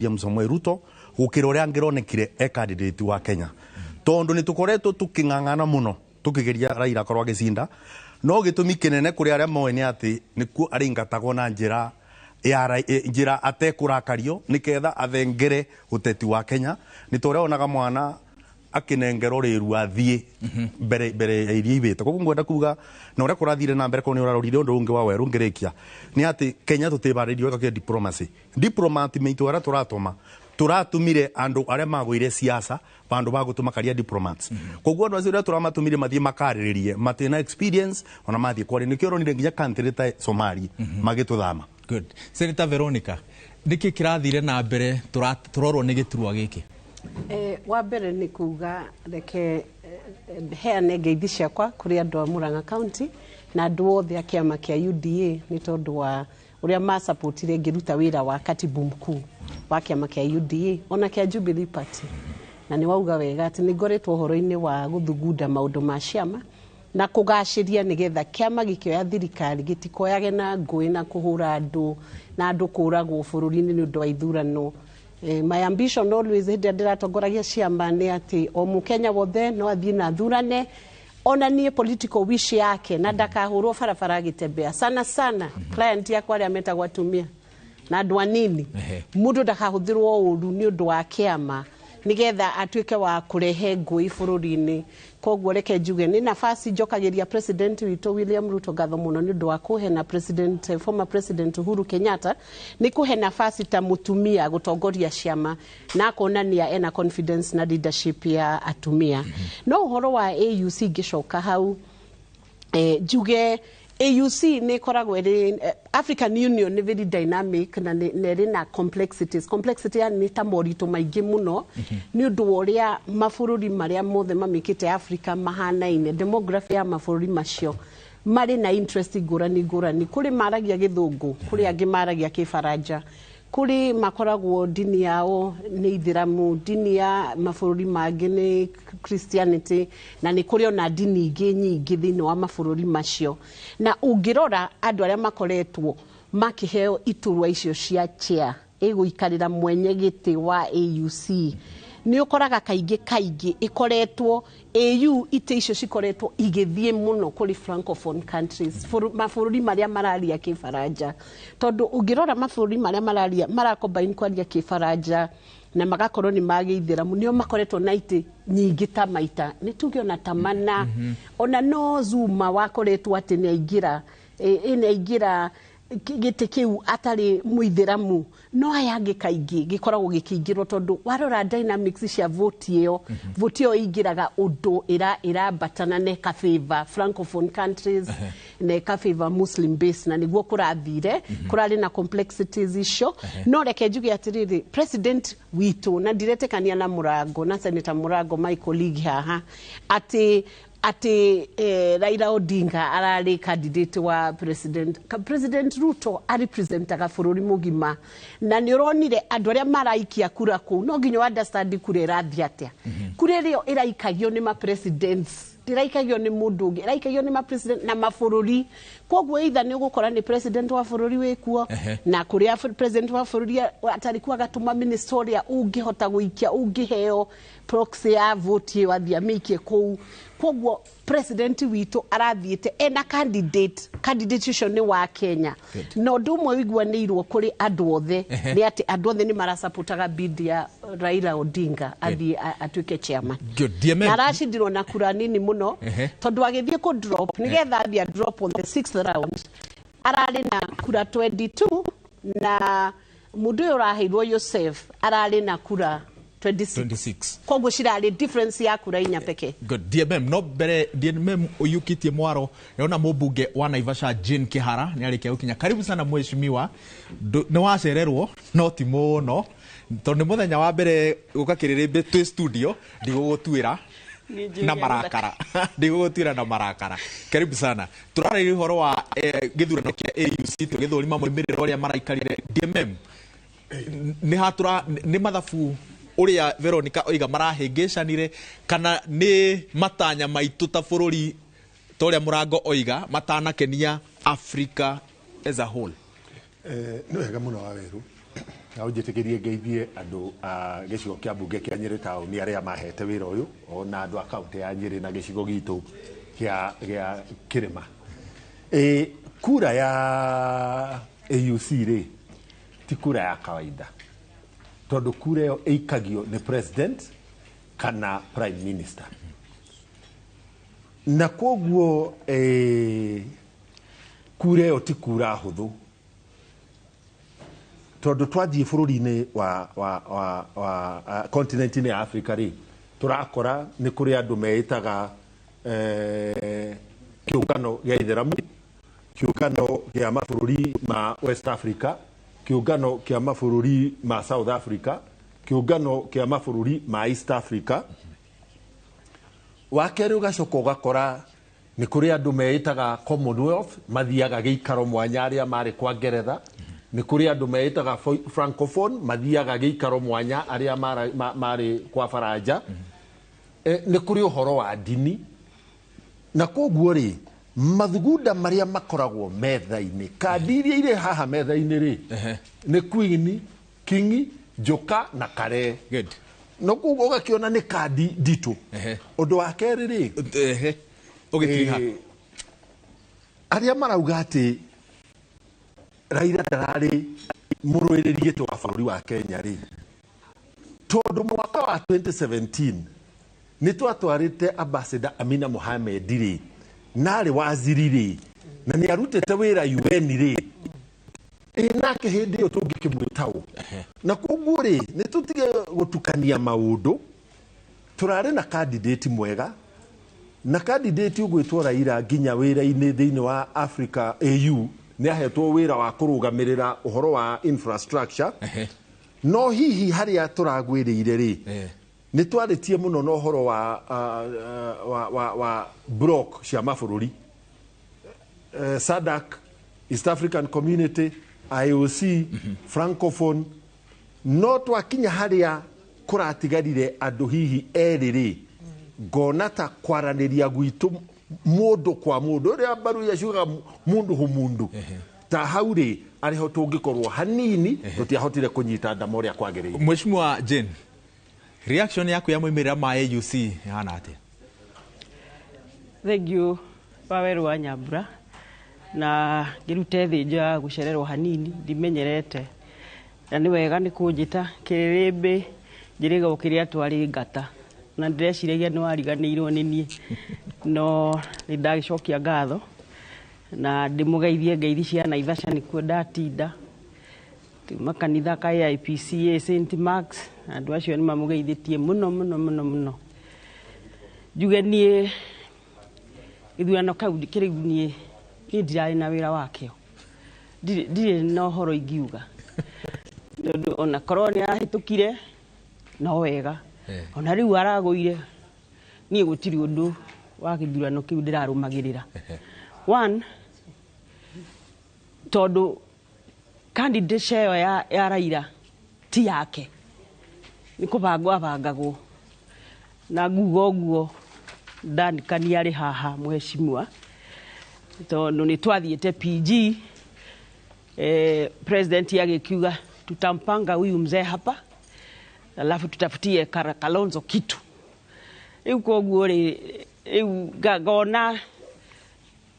William Samoei Ruto gukira uria angironekire e candidate wa Kenya, tondu ni tukoretwo tuking'ang'ana muno tukigeria Raila akorwo agicinda. No gitumi kinene kuri aria moĩ nĩ atĩ nĩkuo aringatagwo na njĩra ya njĩra atekũrakario nĩketha athengere ũteti wa Kenya. Nĩ ta ũrĩa wonaga mwana akinengerwo rĩru athiĩ mbere mbere ya iria ibĩte. Koguo ngwenda kuga na ũrĩa kũrathire na mbere, korwo nĩ ũrarorire ũndũ ũngĩ wa werũ ngĩrĩkia, nĩ atĩ Kenya tũtĩbarĩirio wega kĩa diplomacy. Diplomat maitũ arĩa tũratũma, tũratũmire andũ arĩa magũire siasa vandũ va gũtũma karia diplomats. Koguo andũ acio ũrĩa tũramatũmire mathiĩ makarĩrĩrie matina experience ona mathiĩ kwaria. Nĩkĩo ũronire nginya country ta Somalia magĩtũthama. Good. Senator Veronica, nĩkĩ kĩrathire na mbere tũrorwo nĩ gĩturwa gĩkĩ? Wa mbere nĩ kuga reke heane ngeithi ciakwa kũrĩ andũ a Murang'a County na andũ othe a kĩama kĩa UDA, nĩ tondũ wa ũrĩa masapotire ngĩruta wĩra wa katibu mkuu wa kĩama kĩa UDA ona kĩa Jubilee Party. Na nĩ wauga wega atĩ nĩ ngoretwo ũhoro-inĩ wa gũthugunda maũndũ ma ciama na kũgacĩria, nĩgetha kĩama gĩkĩoya thirikari gĩtikoyage na ngũĩ na kũhũra andũ na andũ kũragwo bũrũri-inĩ nĩ ũndũ wa ithurano. My ambition always hĩndĩ ĩrĩa ndĩratongoragia ciama nĩ atĩ o mũkenya wothe no athiĩ na athurane, onanie political wish yake na ndakahũrwo barabara agĩtembea. Sana sana client yakwa arĩa metagwo atumia na andũ anini. Mũndũ ndakahũthĩrwo ũru nĩ ũndũ wa kĩama nĩgetha atuĩke wa kũrehe ngũĩ bũrũri-inĩ. Koguo reke njuge nĩ nafasi njokagĩria president witũ William Ruto ngatho mũno nĩ ũndũ wa kũhe na president, former President Uhuru Kenyatta nĩ kũhe nafasi ta mũtumia gũtongoria ciama na akonania ena confidence na leadership ya atumia. No ũhoro wa AUC, ngĩcoka hau, njuge AUC nĩ ĩkoragwo ĩrĩ African Union nĩ very dynamic na nĩ ĩrĩ na complexities. Complexity yani nĩ ta moritũ maingĩ mũno nĩ ũndũ wa ũrĩa mabũrũri marĩa mothe mamĩkĩte Africa mahanaine. Demography ya mabũrũri macio marĩ na interest ngũrani ngũrani. Kũrĩ maragia Gĩthũngũ, kũrĩ angĩ maragia Kĩbaranja, kũrĩ makoragwo ndini yao nĩ Ithĩramu, ndini ya mabũrũri mangĩ nĩ Christianity, na nĩ kũrĩ ona ndini ingĩ nyingĩ thĩinĩ wa mabũrũri macio. Na ũngĩrora andũ arĩa makoretwo makĩheo iturwa icio cia chair ĩgũikarĩra mwenye gĩtĩ wa AUC, nĩ ũkoraga kaingĩ kaingĩ ĩkoretwo AU itĩ icio cikoretwo igĩthiĩ mũno kũrĩ francophone countries, mabũrũri marĩa mararia Kĩbaranja, tondũ ũngĩrora mabũrũri marĩa mararia maracombine kwaria Kĩbaranja na magakorwo nĩ magĩithĩramu nĩo makoretwo na itĩ nyingĩ ta maita nĩ tuge ona ta mana. Ona no Zuma wakoretwo atĩ nĩ aingĩra nĩ aingĩra gĩtĩ kĩu atarĩ mũithĩramu, no aya angĩ kaingĩ gĩkoragwo gĩkĩingĩrwo, tondũ warora dynamics cia vote ĩyo, vote ĩyo ĩingĩraga ũndũ ĩrambatana na ĩka favor francophone countries na ĩka favor Muslim base, na nĩguo kũrathire kũrarĩ na complexities icio. No reke njuge atĩrĩrĩ, president witũ, na ndiretĩkania na Mũrango na Senator Mũrango, my colleague haha, atĩ Raila Odinga ararĩ candidate wa president. President Ruto arepresentaga bũrũri mũgima, na nĩ ũronire andũ arĩa maraikia kura kũu no nginya understand kura ĩrathiĩ atĩa. Kura ĩrĩa ĩraikagio nĩ ma presidents, ndĩraikagio nĩ mũndũ ũngĩ, ĩraikagio nĩ ma president na mabũrũri. Koguo either nĩ ũgũkora nĩ president wa bũrũri wĩkuo, na kũrĩa president wa bũrũri atarĩ kuo agatũma minister ũrĩa ũngĩhota gũikia, ũngĩheo proxy ya vote ĩyo athiĩ amĩikie kũu. Koguo president witũ arathiĩte ena candidate, candidate ũcio nĩ wa Kenya. Na ũndũ ũmwe ũiguanĩirwo kũrĩ andũ othe nĩ atĩ andũ othe nĩ marasapotaga bid ya Raila Odinga athiĩ atuĩke chairman. Good. DMM. Na aracindirwo na kura nini mũno, tondũ agĩthiĩ kũ drop nĩgetha athiĩ a drop on the sixth round ararĩ na kura 22, na mũndũ ũyũ ũraheirwo Yosef ararĩ na kura 26. 26. Koguo cirarĩ difference ya kura 4 pekee. Good. DMM, no mbere DMM uyukitie mwaro, naona mũmbunge wa Naivasha Jane Kihara nĩ arĩkia gũkinya. Karibu sana mheshimiwa. Nĩ wacererwo no ti mũno, tondũ nĩ mũthenya wa mbere gũka kĩrĩrĩmbĩ twĩ studio. Ndigũgũtuĩra na marakara, ndigũgũtuĩra na marakara. Karibu sana. Tũrarĩria ũhoro wa gĩthurano kĩa AUC, tũgĩthũrima moimĩrĩro ũrĩa maraikarire. DMM, nĩ hatũra nĩ mathabu ũrĩa Veronica oiga marahĩngĩcanire, kana nĩ matanya maitũ ta bũrũri ta ũrĩa Mũrango oiga matanakenia Africa as a whole? Nĩ wega mũno Waweru. Na ũnjĩtĩkĩrie ngeithie andũ a gĩcigo kĩa mbunge kĩa Nyĩrĩ taũni arĩa mahete wĩra ũyũ, ona andũ a kaũntĩ ya Nyĩrĩ na gĩcigo gitũ kĩa kĩrĩma. Kura ya AUC rĩ ti kura ya kawaida, tondũ kura ĩyo ĩikagio nĩ president kana prime minister, na koguo kura ĩyo ti kura hũthũ, tondũ twathiĩ bũrũri-inĩ wa continent-inĩ ya Africa rĩ, tũrakora nĩ kũrĩ andũ meĩtaga kĩũngano gĩa itheramu, kĩũngano kĩa mabũrũri ma West Africa, kĩũngano kĩa mabũrũri ma South Africa, kĩũngano kĩa mabũrũri ma East Africa. Wa kerĩ ũgacoka ũgakora nĩ kũrĩ andũ meĩtaga Commonwealth, mathiaga gĩikaro mwanya arĩa marĩ kwa Ngeretha. Nĩ kũrĩ andũ meĩtaga Francophone, mathiaga gĩikaro mwanya arĩa marĩ kwa Faranja. Nĩ kũrĩ ũhoro wa ndini, na koguo rĩ mathugunda marĩa makoragwo metha-inĩ, kandi iria irĩ haha metha-inĩ rĩ, nĩ Queen, King, Njoka na Kare. Good. No koguo ũgakĩona nĩ kandi nditũ. Ũndũ wa kerĩ rĩ, Ũgĩtiriha. Arĩa marauga atĩ Raila ndararĩ mũrũĩrĩri gĩtĩ wa bũrũri wa Kenya rĩ, tondũ mwaka wa 2017 nĩ twatwarĩte ambassador Amina Mohamed rĩ, na arĩ waziri rĩ, na nĩ arutĩte wĩra UN rĩ, nake hĩndĩ ĩyo tũngĩkĩmwĩta ũ? Na koguo rĩ, nĩ tũtige gũtukania maũndũ. Tũrarĩ na candidate mwega, na candidate ũgwĩtwo Raila nginya wĩra-inĩ thĩinĩ wa Africa AU nĩ ahetwo wĩra wa kũrũgamĩrĩra ũhoro wa infrastructure. No hihi harĩa tũragwĩrĩire rĩ, nĩ twarĩtie mũno na ũhoro wa block cia mabũrũri, SADC, East African Community, IOC, Francophone. No twakinya harĩa kũratigarire andũ hihi erĩ rĩ, ngona ta kwaranĩria gwitũ mũndũ kwa mũndũ, ũrĩa mbaru iria ciugaga mũndũ hu mũndũ, ta hau rĩ arĩho tũngĩkorwo hanini tũtiahotire kũnyita ndama ũrĩa kwagĩrĩire. Mheshimiwa Jane, reaction yaku ya moimĩrĩra ma AUC ĩhana atĩa? Thank you Waweru wa Nyambura, na ngĩrute thĩ nja ya gũcererwo hanini ndimenyerete, na nĩ wega nĩ kũnjĩta kĩrĩrĩmbĩ njĩrĩga kĩrĩa twarĩ ngata, na ndĩreciragia nĩ wariganĩirwo nĩ niĩ, no nĩ ndagĩcokia ngatho na ndĩmũgeithie ngeithi cia Naivasha nĩkuo ndatinda tuma kanitha ka AIPCA St Marks, andũ acio nĩ mamũgeithĩtie mũno mũno mũno mũno. Njuge niĩ gĩthurano kau kĩrĩu niĩ ndirarĩ na wĩra wakĩo, ndirĩ na ũhoro ingiuga, tondũ ona korwo nĩ ahĩtũkire no wega, ona rĩu aragũire niĩ gũtirĩ ũndũ wa gĩthurano kĩu ndĩrarũmagĩrĩra. One, tondũ candidate ĩyo ya Raila ti yake, nĩ kũbangwo abangagwo, na nguga ũguo Dan Kania arĩ haha mheshimiwa, tondũ nĩ twathiĩte PG, president agĩkiuga tutampanga huyu mzee hapa alafu tutafutie Kalonzo kitu. Rĩu koguo rĩ, rĩu ngona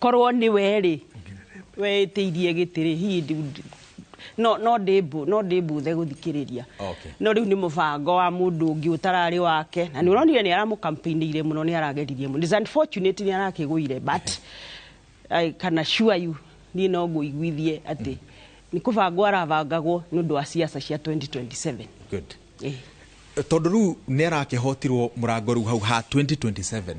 korwo nĩ we rĩ weĩtĩirie gĩtĩ rĩ, hihi no ndĩmbuthe gũthikĩrĩria. No rĩu nĩ mũbango wa mũndũ ũngĩ ũtararĩ wake, na nĩ ũronire nĩ aramũcampaignĩire mũno, nĩ arageririe mũno. It's unfortunate nĩ arakĩgũire, but I can assure you niĩ no ngũiguithie atĩ nĩ kũbangwo arabangagwo nĩ ũndũ wa siasa cia 2027. Good. Tondũ rĩu nĩ arakĩhotirwo mũrango rĩu hau ha 2027.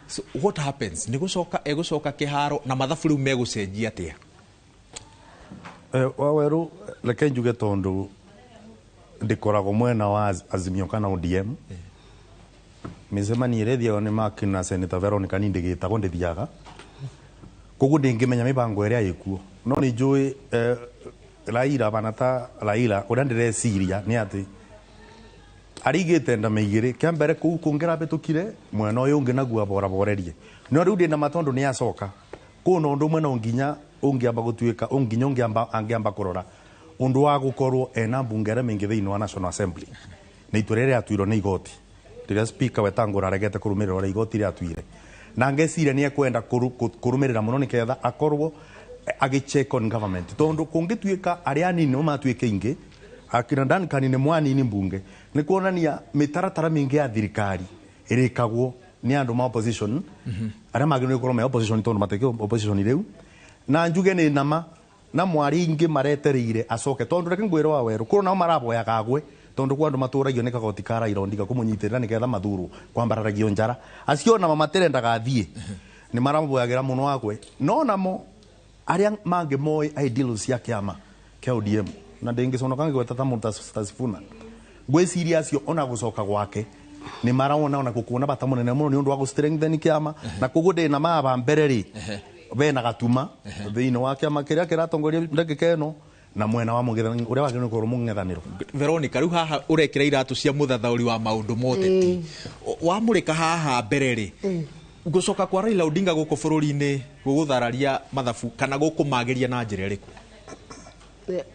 So what happens? Nĩ gũcoka egũcoka kĩharo na mathabu rĩu megũcenjia atĩa? Waweru reke njuge tondũ ndĩkoragwo mwena wa Azimio kana ODM. Mĩcemanio ĩrĩa ĩthiagwo nĩ Mark na Senator Veronica ni ndĩgĩtagwo ndĩthiaga, koguo ndĩngĩmenya mĩbango ĩrĩa ĩkuo, no nĩ njũĩ Raila bana ta Raila ũrĩa ndĩreciria nĩ atĩ arigĩte ndama igĩrĩ, kĩa mbere kũu kũngĩrabĩtũkire mwena ũyũ ũngĩ naguo aboraborerie, no rĩu ndĩna ma tondũ nĩ acoka kũu na ũndũ ũmwe no nginya ũngĩamba gũtuĩka nginya ũngĩamba angĩamba kũrora Undu wa gukorwo ena mbunge aria maingi thiini wa National Assembly na itua riria rĩatuirwo nĩ igoti rĩrĩa Speaker Wetangula aregete kũrũmĩrĩra ũrĩa igoti rĩatuire, na ngeciria nĩ ekwenda kũrũmĩrĩra mũno nĩgetha akorwo agĩ check on government, tondu kũngĩtuĩka arĩa anini nĩo matuĩke ingĩ, akina Duncan nĩ mwanini mbunge, nĩ kuonania mĩtaratara mĩingĩ ya thirikari ĩrĩkagwo nĩ andũ ma opposition arĩa magĩrĩirwo gũkorwo me opposition tondũ matikĩ opposition rĩu. Na njuge nĩ nama na mwari ingĩ maretereire acoke, tondu reke ngwĩre wa werũ kũrĩ nao maraboyaga agwe, tondu kwa andũ matũragio nĩ kagoti ka Raila Odinga kũmũnyitĩrĩra nĩgetha mathurwo kwambararagio njara acio nama matirendaga athiĩ, nĩ maramũboyagĩra mũno agwe. No namo arĩa mangĩ moĩ ideals cia kĩama kĩa ODM, na ndĩngĩconoka ngĩgweta ta mũndũ ta Sifuna, ngwĩciria acio ona gũcoka gwake nĩ marona ona gũkuona bata mũnene mũno nĩ ũndũ wa gũ strengthen kĩama. Na koguo ndĩ na maba mbere rĩ bena gatuma thĩinĩ wa kĩama kĩrĩa kĩratongoria ndagĩka ĩno na mwena wa mũng'ethanĩro ũrĩa wagĩrĩirwo gũkorwo mũng'ethanĩro. Veronica, rĩu haha ũrekĩra iratũ cia mũthathaũri wa maũndũ ma ũteti, wamũrĩka haha mbere rĩ, gũcoka kwa Raila Odinga gũkũ bũrũri-inĩ gũgũthararia mathabu kana gũkũmagĩria na njĩra ĩrĩkũ?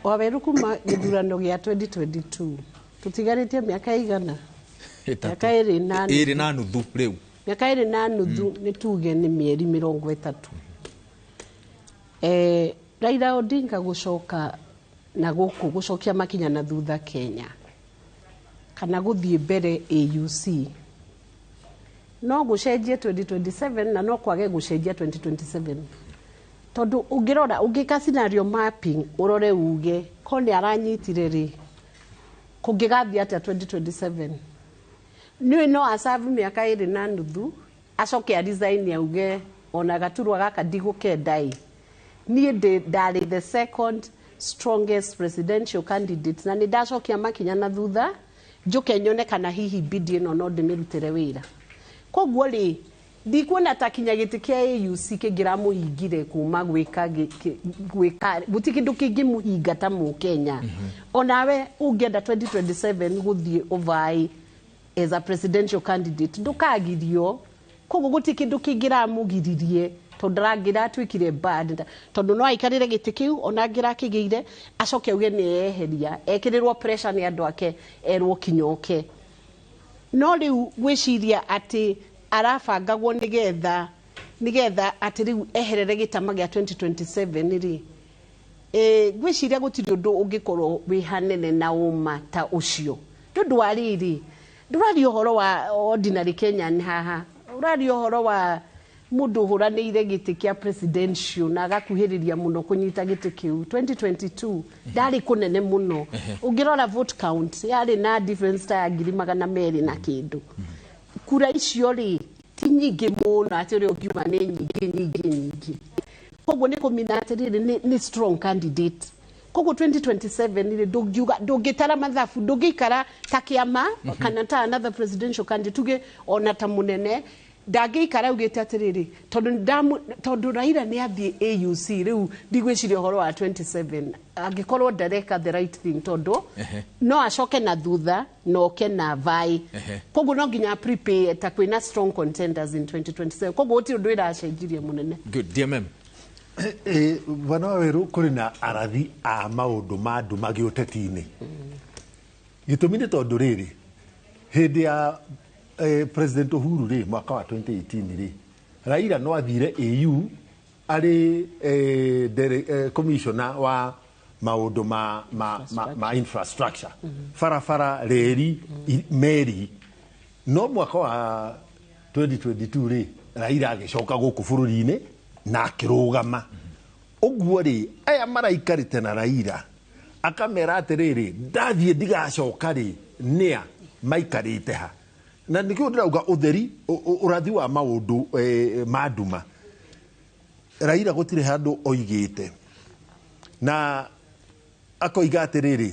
Waweru, kuma gĩthurano gĩa 2022 tũtigarĩtie mĩaka igana? Ĩtatũ. Mĩaka ĩrĩ na nuthu. Ĩrĩ na nuthu rĩu. Mĩaka 2.5, nĩ tuge nĩ mĩeri 30. Raila Odinga gũcoka na gũkũ gũcokia makinya na thutha Kenya kana gũthiĩ mbere AUC no gũcenjie 2027 na no kwage gũcenjia 2027, tondũ ũngĩrora, ũngĩka scenario mapping, ũrore uge ko nĩ aranyitire rĩ, kũngĩgathiĩ atĩa 2027? Nĩũĩ no acabu mĩaka 2.5 acoke aresign, auge ona gaturwa gaka ndigũkenda ĩ, niĩ ndarĩ the second strongest presidential candidate na nĩ ndacokia makinya na thutha, njũke nyone kana hihi bidi ĩno no ndĩmĩrutĩre wĩra. Koguo rĩ, ndikuona ta kinya gĩtĩ kĩa AUC kĩngĩramũhingire kuma gwĩka gwĩka, gũtirĩ kĩndũ kĩngĩmũhinga ta mũkenya. Onawe ũngĩenda 2027 gũthiĩ ũvaĩ as a presidential candidate, ndũkagirio. Koguo gũtirĩ kĩndũ kĩngĩramũgiririe, tondũ ndangĩratuĩkire bad, tondũ no aikarĩre gĩtĩ kĩu ona angĩrakĩgĩire, acoke auge nĩ eyeheria, ekĩrĩrwo pressure nĩ andũ ake, erwo kinyoke. No rĩu gwĩciria atĩ arabangagwo nĩgetha atĩ rĩu eherere gĩtama gĩa 2027 rĩ, ngwĩciria gũtirĩ ũndũ ũngĩkorwo wĩ hanene na ũma ta ũcio, nĩ ũndũ wa rĩrĩ, ndũraria ũhoro wa ordinary Kenyan haha, ũraria ũhoro wa mũndũ ũhũranĩire gĩtĩ kĩa presidential na agakuhĩrĩria mũno kũnyita gĩtĩ kĩu. 2022 ndarĩ kũnene mũno, ũngĩrora vote count yarĩ na difference ta ya 200,000 na kĩndũ. Kura icio rĩ ti nyingĩ mũno atĩ ũrĩa ũngiuga nĩ nyingĩ nyingĩ nyingĩ. Koguo nĩ kũmina atĩrĩrĩ, nĩ strong candidate. Koguo 2027 rĩ, ndũngiuga, ndũngĩtara mathabu, ndũngĩikara ta kĩama kana ta another presidential candidate, tuge ona ta mũnene ndangĩikara augĩte atĩrĩrĩ, tondũ Raila nĩ athiĩ AUC, rĩu ndigwĩciria ũhoro wa 27 angĩkorwo ndareka the right thing, tondũ no acoke na thutha na oke na vai. Koguo no nginya prepare ta kwĩna strong contenders in 2027. Koguo gũtirĩ ũndũ ĩracenjirie mũnene. Good. DMM. Bwana Waweru, kũrĩ na arathi a maũndũ ma nduma gĩũteti-inĩ. Gĩtũmi nĩ tondũ rĩrĩ, hĩndĩ ya President Uhuru rĩ, mwaka wa 2018 rĩ, Raila no athire AU arĩ commissioner wa maũndũ ma infrastructure, barabara, reri, meri. No mwaka wa 2022 rĩ, Raila agĩcoka gũkũ bũrũri-inĩ na akĩrũgama. Ũguo rĩ, aya maraikarĩte na Raila akamera atĩrĩrĩ, ndathiĩ ndigacoka rĩ, nĩa maikarĩte ha? Na nĩkĩo ndĩrauga ũtheri ũrathi wa maũndũ ma nduma. Raila gũtirĩ handũ oigĩte na akoiga atĩrĩrĩ,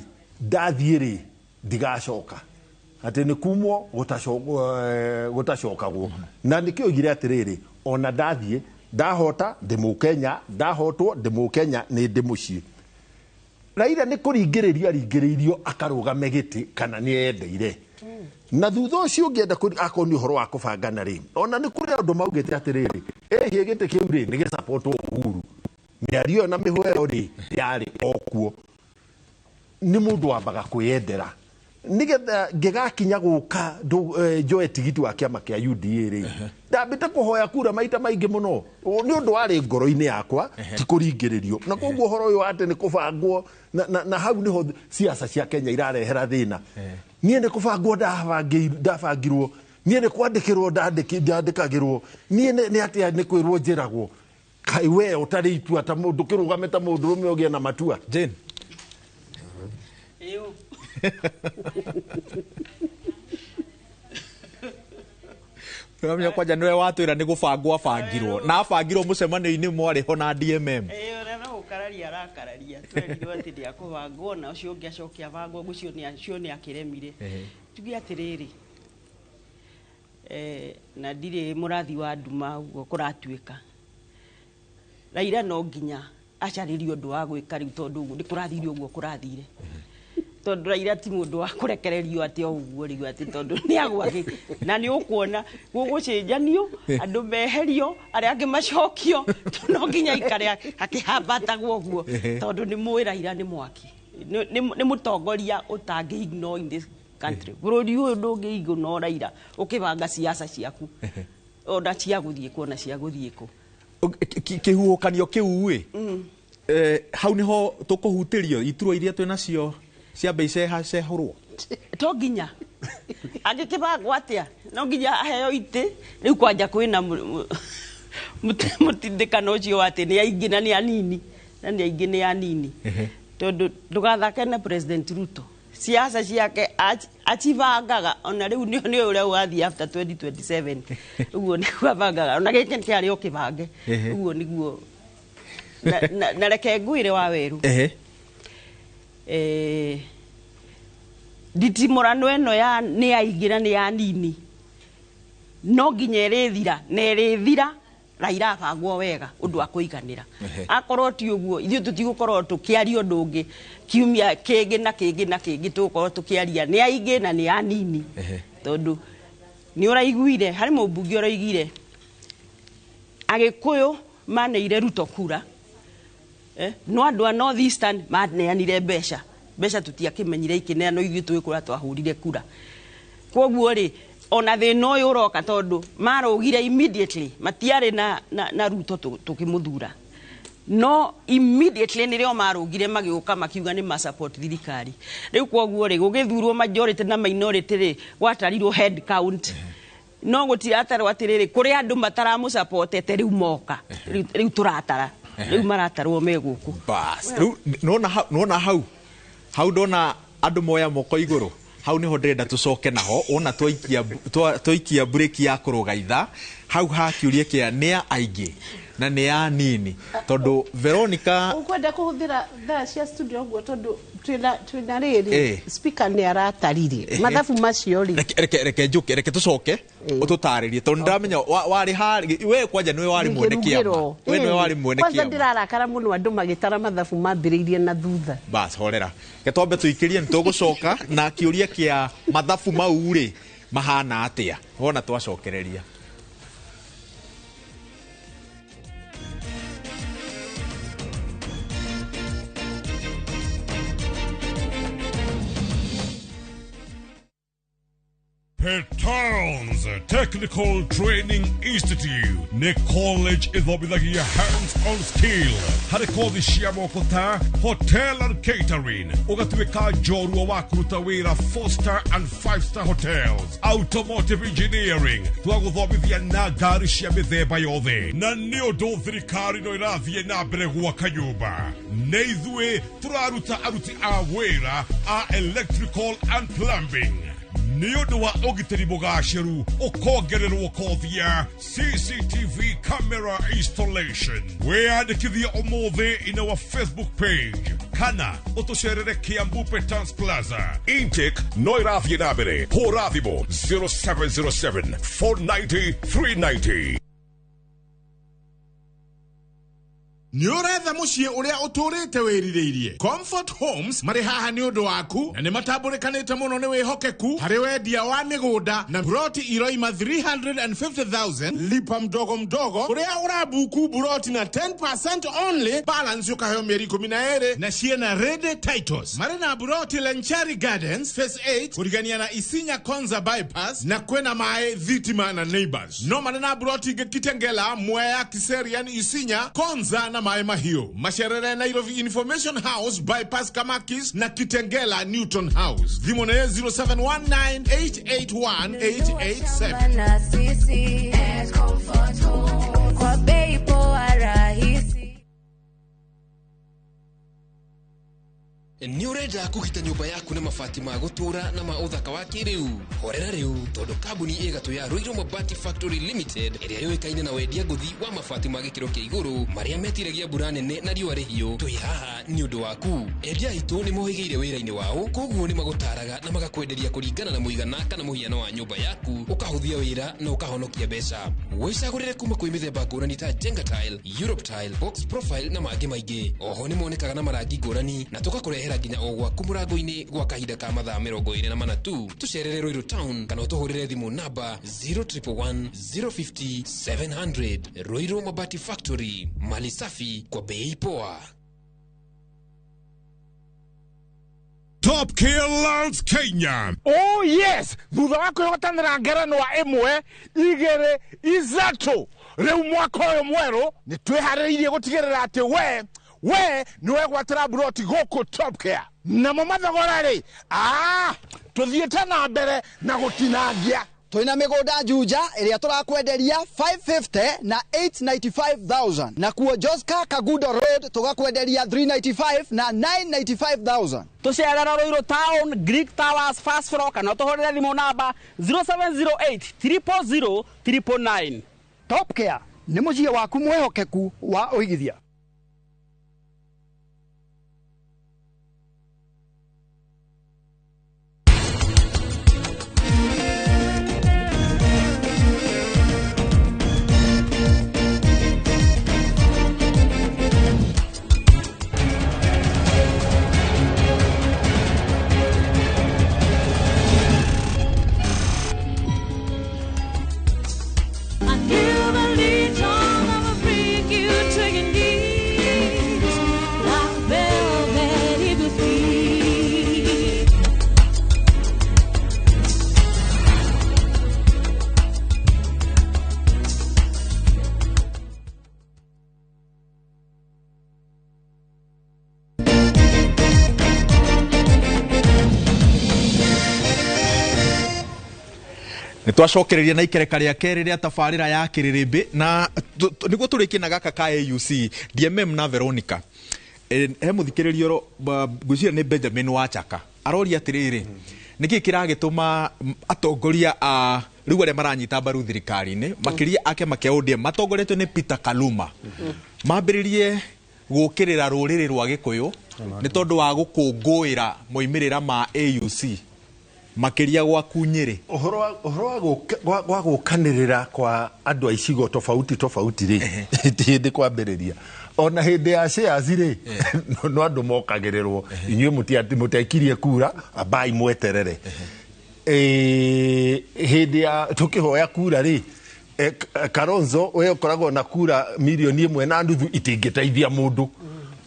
ndathiĩ rĩ ndigacoka, atĩ nĩ kumwo gũtacokagwo. Na nĩkĩo oigire atĩrĩrĩ, ona ndathiĩ ndahota ndĩ mũkenya, ndahotwo ndĩ mũkenya, nĩ ndĩ mũciĩ. Raila nĩ kũringĩrĩrio aringĩrĩirio akarũgame gĩtĩ kana nĩ endeire. Na thutha ũcio ũngĩenda akorwo nĩ ũhoro wa kũbangana rĩ, ona nĩ kũrĩ andũ maugĩte atĩrĩrĩ, ĩhĩ gĩtĩ kĩu rĩ nĩ gĩsapotwo Uhuru. Mĩario ĩyo na mĩhwero rĩ yarĩ o kuo. Nĩ mũndũ wambaga kwĩyendera nigetha ngĩgakinya gũka njoe tigiti wa kĩama kĩa UDA rĩ, ndambĩte kũhoya kura maita maingĩ mũno nĩ ũndũ warĩ ngoro-inĩ yakwa, ti kũringĩrĩrio. Na koguo ũhoro ũyũ atĩ nĩ kũbangwo na hau nĩho siasa cia Kenya irarehera thĩna. Niĩ nĩ kũbangwo ndabangirwo, niĩ nĩ kwandĩkĩrwo ndandĩkagĩrwo, niĩ nĩ atĩa nĩ kwĩrwo njĩragwo. Kaĩ we ũtarĩ itua ta mũndũ kĩrũgame ta mũndũrũme ũgĩe na matua. Jane. Ramenya kwanja niwe watwira ni gubangwo abangirwo na abangirwo mucemanio-inĩ mwarĩ ho na DMM. Ĩĩ, no gũkararia arakararia, twerirwo atĩ ndĩakũbangwo na ũcio ũngĩ acoke abangwo, ũcio nĩ akĩremire. Tuge atĩrĩrĩ, na ndirĩ mũrathi wa nduma ũguo kũratuĩka, Raila no nginya acarĩrie ũndũ wa gwĩka rĩu, tondũ ũguo nĩ kũrathire ũguo kũrathire. Tondũ Raila ti mũndũ wa kũrekererio atĩ o ũguo rĩu atĩ tondũ nĩ agwake na nĩ ũkuona gũgũcenjanio, andũ meherio, arĩa angĩ macokio, no nginya aikare akĩhambatagwo ũguo, tondũ nĩ mũĩ Raila nĩ mwaki, nĩ mũtongoria ũtangĩ ignore in this country. Bũrũri ũyũ ndũngĩ ignore Raila ũkĩbanga siasa ciaku, ona cia gũthiĩ kũ, ona cia gũthiĩ kũ. Kĩhuhũkanio kĩu ĩ, hau nĩho tũkũhutĩrio iturwa iria twĩ nacio ciambe icehacehũrwo. To nginya angĩkĩbangwo atĩa, no nginya aheo itĩ rĩu. Kwanja kwĩna mũtindĩkano ũcio wa atĩ nĩ aingĩ na nĩ anini, na nĩ aingĩ nĩ anini, tondũ ndũgathake na President Ruto. Siasa ciake acibangaga ona rĩu nĩ ũrĩa ũgathiĩ after 2027, ũguo nĩguo abangaga, ona gĩkĩ kĩarĩ o kĩbange ũguo nĩguo. Na reke ngwĩre wa werũ, nditimũrano ĩno ya nĩ aingĩ na nĩ anini no nginya ĩrĩthira, na ĩrĩthira Raila abangwo wega ũndũ wa kũiganĩra. Akorwo ti ũguo, ithuĩ tũtigũkorwo tũkĩaria ũndũ ũngĩ kiumia kĩngĩ na kĩngĩ na kĩngĩ, tũgũkorwo tũkĩaria nĩ aingĩ na nĩ anini. Tondũ nĩ ũraiguire harĩ mũmbunge ũraiguire Agĩkũyũ maneire Ruto kura, no andũ a North Eastern maneanire mbeca, mbeca tũtiakĩmenyire ikĩneanwo, ithuĩ tũĩ kũrĩa twahũrire kura. Koguo rĩ, ona thĩna ũyũ ũroka tondũ marũgire immediately, matiarĩ na Ruto tũkĩmũthura, no immediately nĩrĩo marũgire magĩũka makiuga nĩ ma support thirikari. Rĩu koguo rĩ, gũgĩthurwo majority na minority rĩ, gwatarirwo head count, no gũtiratarwo atĩrĩrĩ kũrĩ andũ mataramũsupportete rĩu moka, rĩu tũratara, rĩu maratarwo me gũkũ. Bas rĩu nona hau hau ndona andũ moya moko igũrũ, hau niho ndĩrenda tũcoke naho. Wona twaikia break ya kũrũga ithaa, hau ha kĩũria kĩa nĩ a aingĩ na nĩ a nini, tondũ Veronica ũkwenda kũhũthĩra thaa cia studio ũguo, tondũ twĩna rĩrĩ speaker nĩ aratarire mathabu macio rĩ. Reke njũke, reke tũcoke ũtũtarĩrie, tondũ ndĩramenya warĩ harĩ we kwanja nĩwe warĩ mwene kĩama, we nĩwe warĩ mwene kwanza kĩama. Ndĩrarakara mũno andũ magĩtara mathabu mambĩrĩirie na thutha. Bas horera, reke twambe tũikĩrie, nĩ tũgũcoka na kĩũria kĩa mathabu mau rĩ mahana atĩa wona twacokereria. Petons Technical Training Institute nĩ college ĩthomithagia hands-on skill harĩ kothi cia moko ta hotel and catering, ũgatuĩka njorua wa kũruta wĩra 4 star and 5 star hotels, automotive engineering, twagũthomithia na ngari cia mĩthemba yothe. Na nĩ ũndũ thirikari no ĩrathiĩ na mbere gwaka nyũmba, nĩ ithuĩ tũraruta aruti a wĩra a electrical and plumbing. Nĩ ũndũ wa ũgitĩri mũgacĩru, ũkongererwo kothi ya CCTV camera installation. Wĩyandĩkithie ũmũthĩ in our Facebook page kana ũtũcerere Kiambu Petans Plaza. Intake no ĩrathiĩ na mbere. Hũra thimũ 0707 490 390. Nĩ ũretha mũciĩ ũrĩa ũtũrĩte wĩrirĩirie. Comfort Homes marĩ haha nĩ ũndũ waku na nĩ matambũrĩkanĩte mũno nĩ wĩhokeku harĩ wendia wa mĩgũnda na buroti iroima 350,000 lipa mdogo mdogo ũrĩa ũrabuku buroti na 10% only, balance ũkaheo mĩeri 12 na ciĩna ready titles. Marĩ na buroti Lenchari Gardens Phase 8 kũrigania na Isinya Konza bypass na kwĩna maĩ, thitima na neighbors. No marĩ na buroti ingĩ Kitengela, Mwea, Kiserian, Isinya, Konza na maĩ mahiũ. Macerere Nairobi Information House bypass Kamakis na Kitengela Newton House. Thimũ nĩ 0719881887. Na sisi at Comfort Home kwa bei poa rahisi. Nĩ ũrenda kũgita nyũmba yaku na mabati ma gũtũũra na ma ũthaka wa kĩrĩu? Horera rĩu, tondũ kambuni ĩgatũ ya Ruiru Mabati Factory Limited, ĩrĩa yũĩkaine na wendia ngũthi wa mabati ma gĩkĩro kĩa igũrũ marĩa metiragia mbura nene na riũa rĩhiũ, twĩ haha nĩ ũndũ waku. Endia aitũ nĩ mohĩgĩire wĩra-inĩ wao, koguo nĩ magũtaraga na magakwenderia kũringana na mũigana kana mũhiano wa nyũmba yaku, ũkahũthia wĩra na ũkahonokia mbeca. Wĩcagũrĩre kuma kwĩ mĩthemba ngũrani ta Jenga Tile, Europe Tile, Box Profile na mangĩ maingĩ. Oho nĩ monekaga na marangi ngũrani na tũgakũrehera nginya o gwaku mũrango-inĩ gwa kahinda ka mathaa 24 tu. Tũcerere Ruiru Town kana ũtũhũrĩre thimũ namba 0111 050 700. Ruiru Mabati Factory, mali safi kwa bei poa. Top Care Lands Kenya. Oh yes, thutha wa kwĩhotanĩra ngerenwa 1, 2, 3 rĩu mwaka ũyũ mwerũ nĩ twĩharĩrĩirie gũtigĩrĩra atĩ we nĩ wegwatĩra buroti gũkũ Top Care. Namo mathogora rĩ, tũthiĩte na mbere na gũtinangia. Twina mĩgũnda Juja ĩrĩa tũrakwenderia 550 na 895,000, na kuo Joska Kagudo Road tũgakwenderia 395 na 995,000. Tũcerera Ruiru Town, Greek Towers first floor, kana ũtũhũrĩre thimũ namba 0708 000 999. Top Care nĩ mũciĩ waku mwĩhokeku wa ũigithia. Nĩ twacokereria na ikereka rĩa kerĩ rĩa tabarĩra ya kĩrĩrĩmbĩ na nĩguo tũrĩkie na gaka ka AUC DMM na Veronica. He mũthikĩrĩria ngwĩciria nĩ Benjamin Wachaka aroria atĩrĩrĩ, nĩkĩ kĩragĩtũma atongoria a rĩu arĩa maranyita mbaru thirikari-inĩ makĩria a kĩama kĩa ODM matongoretio nĩ Peter Kaluma mambĩrĩrie gũkĩrĩra rũrĩrĩ rwa Gĩkũyũ nĩ tondũ wa gũkũngũĩra moimĩrĩra ma AUC makĩria gwaku Nyĩrĩ? Ũhoro wa gũkanĩrĩra kwa andũ a icigo tofauti tofauti rĩ, ti hĩndĩ kwambĩrĩria. Ona hĩndĩ ya shares rĩ, no andũ mokagĩrĩrwo, inyuĩ mũtekirie kura, ambai mweterere. Hĩndĩ ya tũkĩhoya kura rĩ, Kalonzo we ũkoragwo na kura 1.5 million itingĩteithia mũndũ.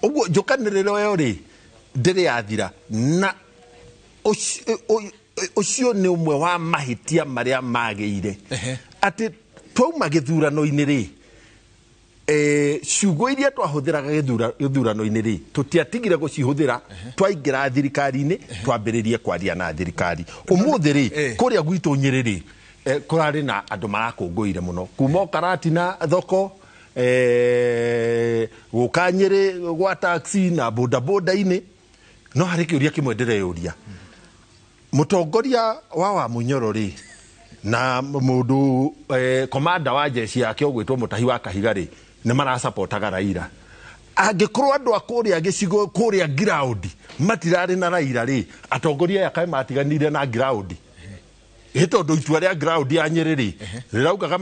Ũguo njũkanĩrĩro ĩyo rĩ, ndĩrĩ yathira. Na ũcio nĩ ũmwe wa mahĩtia marĩa magĩire atĩ twauma gĩthurano-inĩ rĩ, ciugo iria twahũthĩraga gĩthurano-inĩ rĩ, tũtiatigire gũcihũthĩra, twaingĩra thirikari-inĩ twambĩrĩrie kwaria na thirikari. Ũmũthĩ rĩ, kũrĩa gwitũ Nyĩrĩ rĩ, kũrarĩ na andũ marakũngũire mũno kuma o Karatina thoko, gũka Nyĩrĩ gwa taxi na bodaboda-inĩ. No harĩ kĩũria kĩmwe ndĩreyũria, mũtongoria wa Wamunyoro rĩ, na mũndũ komanda wa jeshi yake ũgwĩtwo Mũtahi wa Kahiga rĩ, nĩ marasapotaga Raila. Angĩkorwo andũ a kũrĩa gĩcigo kũrĩa ground matirarĩ na Raila rĩ, atongoria aya kaĩ matiganire na ground. Ĩ tondũ itua rĩa ground ya Nyĩrĩ rĩ rĩraugaga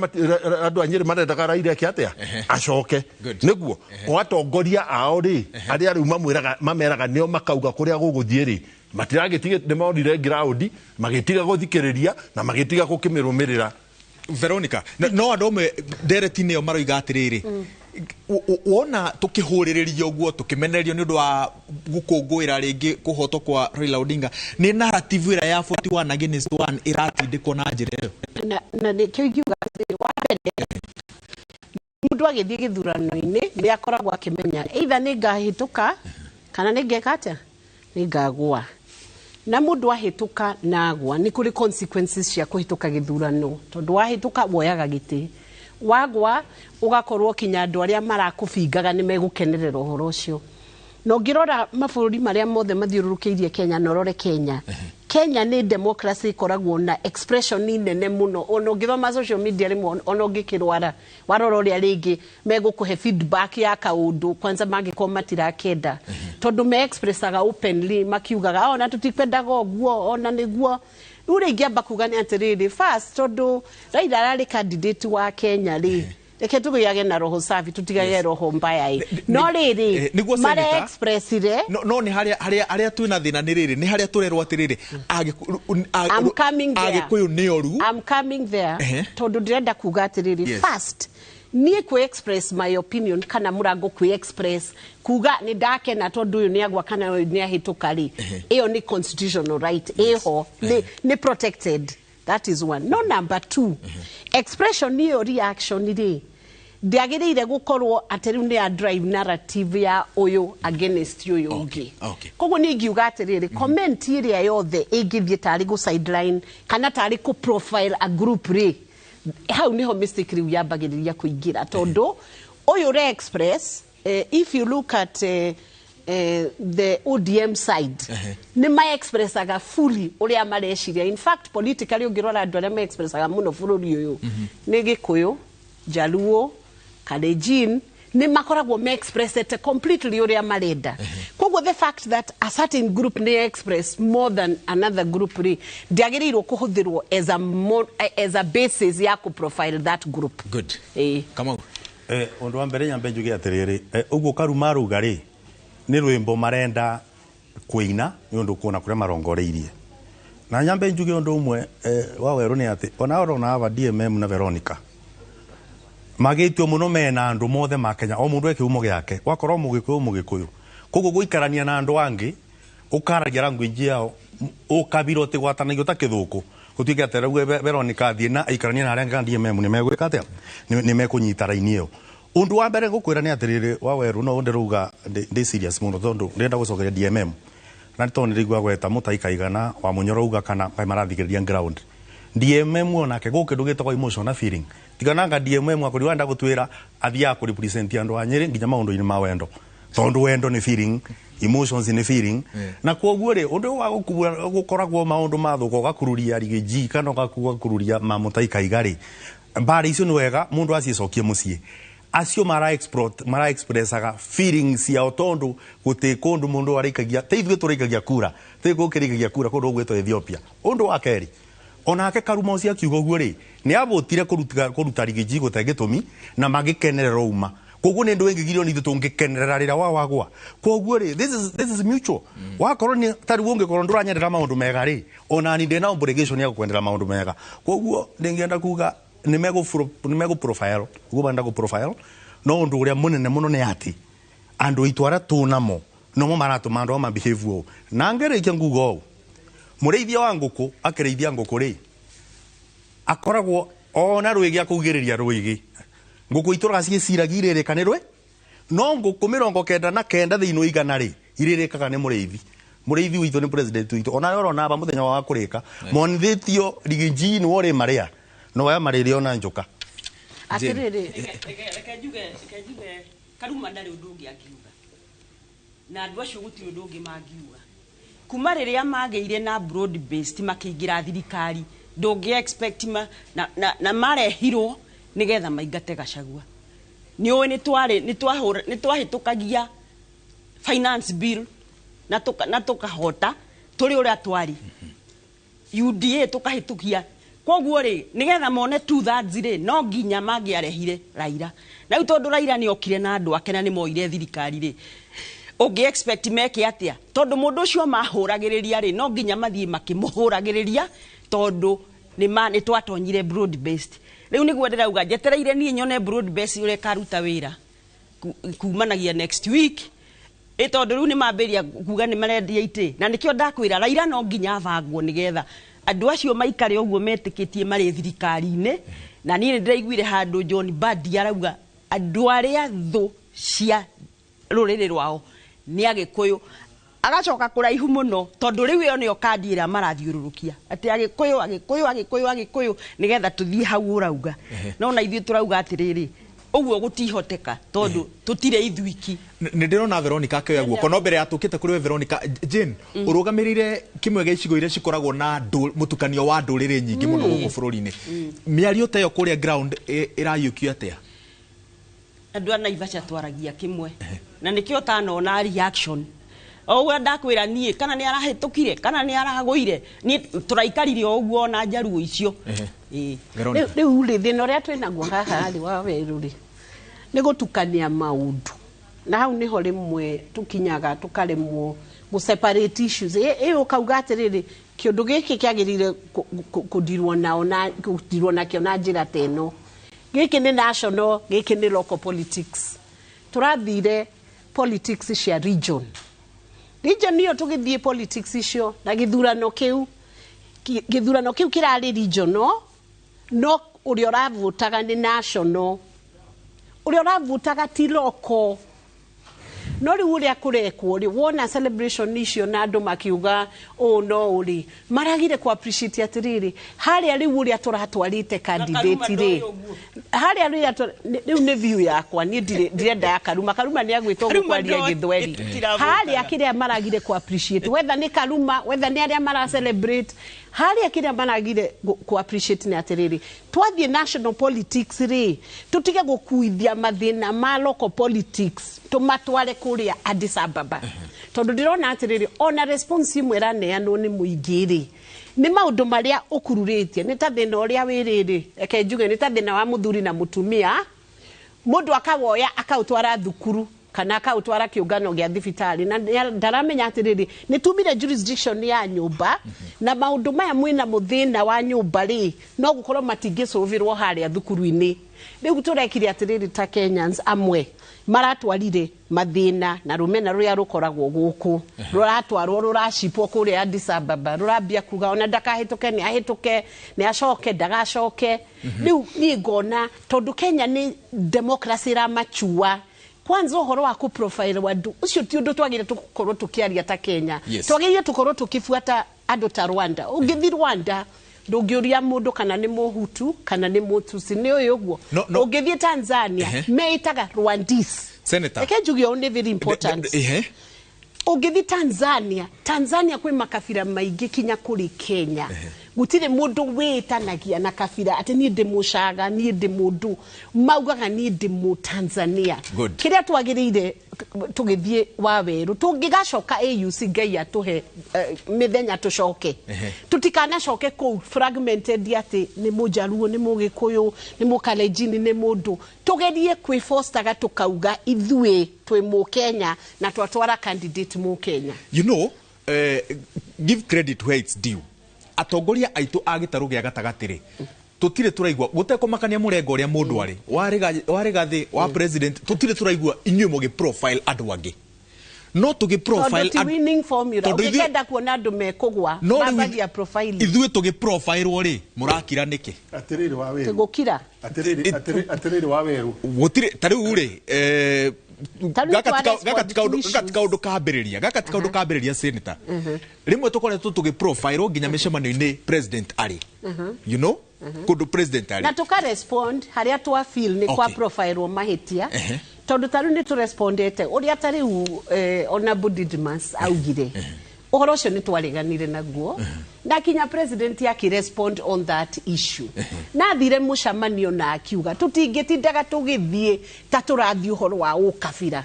andũ a Nyĩrĩ marendaga Raila eke atĩa? Acoke. Nĩguo o atongoria ao rĩ arĩa rĩu mamwĩraga mameraga nĩo makauga kũrĩa gũgũthiĩ rĩ matiragĩtige, nĩmonire ground magĩtiga gũthikĩrĩria na magĩtiga gũkĩmĩrũmĩrĩra. Veronica, no andũ amwe ndereti-inĩ ĩyo maroiga atĩrĩrĩ, wona tũkĩhũrĩrĩrio ũguo tũkĩmenererio nĩ ũndũ wa gũkũngũĩra rĩngĩ kũhotwo kwa Raila Odinga, nĩ narrative ĩrĩa ya 41 against 1 ĩratindĩkwo na njĩra ĩyo. Na nĩkĩo ingiuga atĩrĩrĩ, wa mbere mũndũ agĩthiĩ gĩthurano-inĩ nĩ akoragwo akĩmenya either nĩ ngahĩtũka kana nĩ ngeka atĩa, nĩ ngagũa. Na mũndũ ahĩtũka na agwa nĩ kũrĩ consequences cia kũhĩtũka gĩthurano, tondũ wahĩtũka woyaga gĩtĩ, wagwa ũgakorwo kinya andũ arĩa marakũbingaga nĩ megũkenerera ũhoro ũcio. Na ũngĩrora mabũrũri marĩa mothe mathiũrũrũkĩirie Kenya na ũrore Kenya, Kenya nĩ democracy ĩkoragwo na expression nene mũno. Ona ũngĩthoma social media rĩmwe, ona ũngĩkĩrwara warora ũrĩa rĩngĩ megũkũhe feedback ya kaũndũ kwanza mangĩkorwo matirakenda, tondũ me expressaga openly makiugaga ona tũtikwendaga ũguo ona nĩguo. Rĩu rĩ ingĩamba kuga nĩ atĩrĩrĩ, first tondũ Raila ararĩ candidate wa Kenya rĩ, reke tũgĩage na roho safi, tũtigage roho mbaya ĩ. No rĩrĩ nĩguo mare Senator, expressire no nĩ harĩa twĩna thĩna nĩ rĩrĩ, nĩ harĩa tũrerwo atĩrĩrĩ I'm coming there. Agĩkũyũ nĩ oru. I'm coming there. Tondũ ndĩrenda kuga atĩrĩrĩ, first niĩ kwĩ express my opinion kana mũrango kwĩ express kuga nĩ ndakena tondũ ũyũ nĩ agwa kana ũyũ nĩ ahĩtũka rĩ, ĩyo nĩ constitutional right ĩho, nĩ protected. That is one. No number two, expression ĩyo reaction rĩ ndĩagĩrĩire gũkorwo atĩ rĩu nĩ ya drive narrative ya ũyũ against ũyũ ũngĩ. Koguo niĩ ingiuga atĩrĩrĩ, comment ĩrĩa yothe ĩngĩthiĩ tarĩ gũ sideline kana tarĩ kũ profile a group rĩ, hau nĩho mistake rĩu yambagĩrĩria kũingĩra, tondũ ũyũ re express, if you look at the ODM side, nĩ ma expressaga fully ũrĩa mareciria. In fact politically ũngĩrora andũ arĩa ma expressaga mũno bũrũri ũyũ nĩ Gĩkũyũ, Jaluo, Kalenjin, nĩ makoragwo me expressete completely ũrĩa marenda. Koguo the fact that a certain group nĩ express more than another group rĩ, ndĩagĩrĩirwo kũhũthĩrwo as a basis ya kũ profile that group. Good. Kamau. Ũndũ wa mbere nyambe njuge atĩrĩrĩ, ũguo Karuma arauga rĩ, nĩ rwĩmbo marenda kũina nĩ ũndũ kuona kũrĩa marongoreirie. Na nyambe njuge ũndũ ũmwe wa werũ nĩ atĩ ona ũrona aba DMM na Veronica magĩtio mũno mena andũ mothe ma Kenya, o mũndũ e kĩhumo gĩake, wakorwo mũgĩkũyũ mũgĩkũyũ, koguo gũikarania na andũ angĩ ũkaragia language yao, ũkabira ũtigwatanagio ta kĩthũkũ, gũtuĩke atĩ rĩu Veronica athiĩ na aikaranie na arĩa angĩ kana DMM nĩ megwĩka atĩa, nĩ mekũnyita raini ĩyo. Ũndũ wa mbere ngũkwĩra nĩ atĩrĩrĩ, wa werũ no ndĩrauga ndĩ serious mũno tondũ ndĩrenda gũcokeria DMM na tondũ nĩndĩraigua gweta Mũtaikaigana wa Mũnyoro uga kana marathikĩrĩria ground. DMM onake gũkĩ kĩndũ gĩtagwo emotion na feeling, tigananga DMM akũri wenda gũtwĩra athiaga kũ represent andũ a Nyĩrĩ nginya maũndũ-inĩ ma wendo, tondũ wendo nĩ feeling, emotions nĩ feeling. Na koguo rĩ ũndũ wa gũkoragwo maũndũ ma thũka ũgakururia Rigiji kana ũgakururia ma Mũtaikaiga rĩ, mbara icio nĩ wega mũndũ acicokie mũciĩ. Acio mara expressaga feelings ciao tondũ gũtĩ kũndũ mũndũ arĩikagia, te ithuĩ tũrĩikagia kura, te gũkĩrĩikagia kura kũndũ gũgwĩtwo Ethiopia. Ũndũ wa kerĩ, onake Karuma ũcio akiuga ũguo rĩ, nĩ abũtire kũruta Rigiji gũte gĩtũmi na magĩkenerera uma. Koguo nĩ ndũ ĩngĩgirio nĩ ithuĩ tũngĩkenerera rĩrĩa wa wagwa. Koguo rĩ, this is mutual. Wakorwo nĩ ta rĩu ũngĩkorwo ndũranyendera maũndũ mega rĩ, ona ni ndĩna obligation ya gũkwendera maũndũ mega. Koguo ndĩngĩenda kuga nĩ megũ profile, ũguo marenda gũ profile, no ũndũ ũrĩa mũnene mũno nĩ atĩ andũ aitũ arĩa tũnamo nomo maratũma andũ aya ma behave ũũ. Na ngĩrĩkia nguga ũũ, mũrĩithia wa ngũkũ akĩrĩithia ngũkũ rĩ, akoragwo ona rwĩgĩ akũugĩrĩria rwĩgĩ, ngũkũ itũraga ciĩciragia irĩrĩka nĩ rwĩ, no ngũkũ 99 thĩinĩ wa 100 rĩ, irĩrĩkaga nĩ mũrĩithi. Mũrĩithi witũ nĩ president witũ, ona ũrona aba mũthenya wa kũrĩka monithĩtio Rigiji nĩ worĩ marĩa no aya marĩrĩ ona njoka. Atĩrĩrĩ, Reke njuge Karuma ndarĩ ũndũ ũngĩ angiuga, na andũ acio gũtirĩ ũndũ ũngĩ mangiuga. Kuma rĩrĩa magĩire na broad based makĩingĩra thirikari, ndũngĩ expect na marehirwo nĩgetha maingate Gachagua. Nĩ ũĩ nĩ twahĩtũkagia finance bill na tũkahota tũrĩ ũrĩa twarĩ. UDA tũkahĩtũkia Koguo rĩ, nĩgetha mone 2/3 rĩ, no nginya mangĩarehire Raila. Na rĩu tondũ Raila nĩ okire na andũ ake na nĩ moire thirikari rĩ, ũngĩ expect meke atĩa? Tondũ mũndũ ũcio mahũragĩrĩria rĩ, no nginya mathiĩ makĩmũhũragĩrĩria, tondũ nĩ twatonyire broad based. Rĩu nĩguo ndĩrauga njetereire niĩ nyone broad based ũrĩa ĩkaruta wĩra kumanagia next week. Ĩ tondũ rĩu nĩ mambĩrĩria kuga nĩ marendia itĩ, na nĩkĩo ndakwĩra Raila no nginya abangwo nĩgetha andũ acio maikare ũguo metĩkĩtie marĩ thirikari-inĩ. Na niĩ nĩ ndĩraiguire handũ John Mbadi arauga andũ arĩa thũ cia rũrĩrĩ rwao nĩ Agĩkũyũ, agacoka kũraihu mũno tondũ rĩu ĩyo nĩyo kandi ĩrĩa marathiũrũrũkia atĩ Agĩkũyũ, Agĩkũyũ, Agĩkũyũ, Agĩkũyũ, nĩgetha tũthiĩ hau ũrauga. No na ithuĩ tũrauga atĩrĩrĩ, ũguo gũtihoteka tondũ tũtirĩ ithuiki. Nĩ ndĩrona Veronica akĩoya guoko, no mbere ya tũkĩte kũrĩ we Veronica, Jane, ũrũgamĩrĩire kĩmwe gĩa icigo iria cikoragwo na mũtukanio wa ndũrĩrĩ nyingĩ mũno gũkũ bũrũri-inĩ. Mĩario ta ĩyo kũrĩa ground ĩrayũkio atĩa? Andũ a Naivasha twaragia kĩmwe, na nĩkĩo ũtanona reaction. O ũguo ndakwĩra niĩ, kana nĩ arahĩtũkire, kana nĩ aragũire, niĩ tũraikarire o ũguo ona njaruo icio. Veronica. Rĩu rĩ, thĩna ũrĩa twĩnaguo haha rĩ wa werũ rĩ, nĩ gũtukania maũndũ. Na hau nĩho rĩmwe tũkinyaga tũkaremwo gũ separate issues. Ĩ ũkauga atĩrĩrĩ, kĩũndũ gĩkĩ kĩagĩrĩire kũndirwo nao na kũndirwo nakĩo na njĩra ta ĩno. Gĩkĩ nĩ national, gĩkĩ nĩ local politics. Tũrathire politics cia region. Region niyo tũgĩthiĩ politics icio na gĩthurano kĩu. Gĩthurano kĩu kĩrarĩ regional, no ũrĩa ũravotaga nĩ national. Ũrĩa ũravotaga ti local. No rĩu ũrĩa kũrekwo rĩ, wona celebration icio na andũ makiuga ũũ no ũrĩ, maragire ku appreciate atĩrĩrĩ, harĩa rĩu ũrĩa tũratwarĩte candidate rĩ, harĩa rĩrĩa rĩu nĩ view yakwa, niĩ ndirenda ya Karuma. Karuma nĩ agwĩtwo Karuma gũkwaria ndoĩ, Gĩthweri. tũtiravotaga. Harĩa kĩrĩa maragire ku appreciate, whether nĩ Karuma, whether nĩ arĩa mara celebrate, harĩa kĩrĩa maragire ku appreciate nĩ atĩrĩrĩ, twathiĩ national politics rĩ, tũtige gũkuithia mathĩna ma local politics tũmatware kũrĩa Addis Ababa. Tondũ ndĩrona atĩrĩrĩ, ona response imwe ĩraneanwo nĩ mũingĩ rĩ, nĩ maũndũ marĩa ũkururĩtie, nĩ ta thĩna ũrĩa wĩ rĩrĩ, reke njuge nĩ ta thĩna wa mũthuri na mũtumia, mũndũ akawoya akaũtwara thukuru kana akaũtwara kĩũngano gĩa thibitarĩ, na ndaramenya atĩrĩrĩ, nĩ tumire jurisdiction ya nyũmba, na maũndũ maya mwĩna mũthĩna wa nyũmba rĩ, no gũkorwo matingĩcũvĩrwo harĩa thukuru-inĩ. Rĩu tũrekire atĩrĩrĩ ta Kenyans amwe maratwarire mathĩna na rũmena rũrĩa rũkoragwo gũkũ, rũratwarwo rũracipwo kũrĩa Addis Ababa, rũrambia kuga ona ndakahĩtũke, nĩ ahĩtũke, nĩ acoke, ndagacoke. Rĩu niĩ ngona tondũ Kenya nĩ democracy ĩramachua, kwanza ũhoro wa kũ profile andũ ũcio ti ũndũ twagĩrĩire tũkorwo tũkĩaria ta Kenya. Twagĩrĩire tũkorwo tũkĩbuata andũ ta Rwanda. Ũngĩthiĩ Rwanda ndũngĩũria mũndũ kana nĩ Mũhutu kana nĩ Mũtusi, nĩ ũyũ ũguo. No, no. Ũngĩthiĩ Tanzania, meĩtaga Rwandese. Senator. Reke njuge ũũ nĩ very important. Ũngĩthiĩ Tanzania, Tanzania kwĩ makabira maingĩ kinya kũrĩ Kenya. Gũtirĩ mũndũ wĩtanagia na kabira atĩ niĩ ndĩ Mũcaga, niĩ ndĩ mũndũ, maugaga niĩ ndĩ Mũtanzania. Good. Kĩrĩa twagĩrĩire tũgĩthiĩ wa werũ, tũngĩgacoka AUC Ngai atũhe mĩthenya tũcoke. Tũtikanacoke kũu fragmented atĩ nĩ Mũjaruo, nĩ Mũgĩkũyũ, nĩ Mũkalenjin, nĩ mũndũ. Tũgerie kwĩfostaga tũkauga ithuĩ twĩ Mũkenya na twatwara candidate Mũkenya. You know, give credit where it's due. Atongoria aitũ a gĩtarũ gĩa gatagatĩ rĩ, tũtirĩ tũraigua gũtekũmakania mũrengo ũrĩa mũndũ arĩ, wa Rigathĩ, wa president, tũtirĩ tũraigua inyuĩ mũgĩ profile andũ angĩ. No tũgĩ profile Tondũ ti winning formula. Tondũ ithuĩ Ũngĩkenda kuona andũ mekũgwa, No rĩu mambagia profile. Ithuĩ tũgĩ profile rĩ, mũrakira nĩkĩ? Atĩrĩrĩ wa werũ. Tũgũkira. Atĩrĩrĩ, atĩrĩrĩ, atĩrĩrĩ wa werũ. Gũtirĩ, ta rĩu rĩ, Ta rĩu twa gaka ti kaũndũ, respond to gaka ti kaũndũ kambĩrĩria, gaka ti kaũndũ kambĩrĩria senator. Rĩmwe tũkoretwo tũgĩ profile nginya mĩcemanio-inĩ president arĩ. You know? Kũndũ president arĩ. Na tũka respond harĩa twa feel nĩ kwa profile mahĩtia. Tondũ ta rĩu nĩ tũrespondete ũrĩa ta rĩu Honorable Didmus augire. Ũhoro ũcio nĩ twareganire naguo. Na kinya president akĩrespond on that issue. Na athire mũcemanio na akiuga tũtingĩtindaga tũgĩthiĩ ta tũrathiĩ ũhoro wa ũkabira.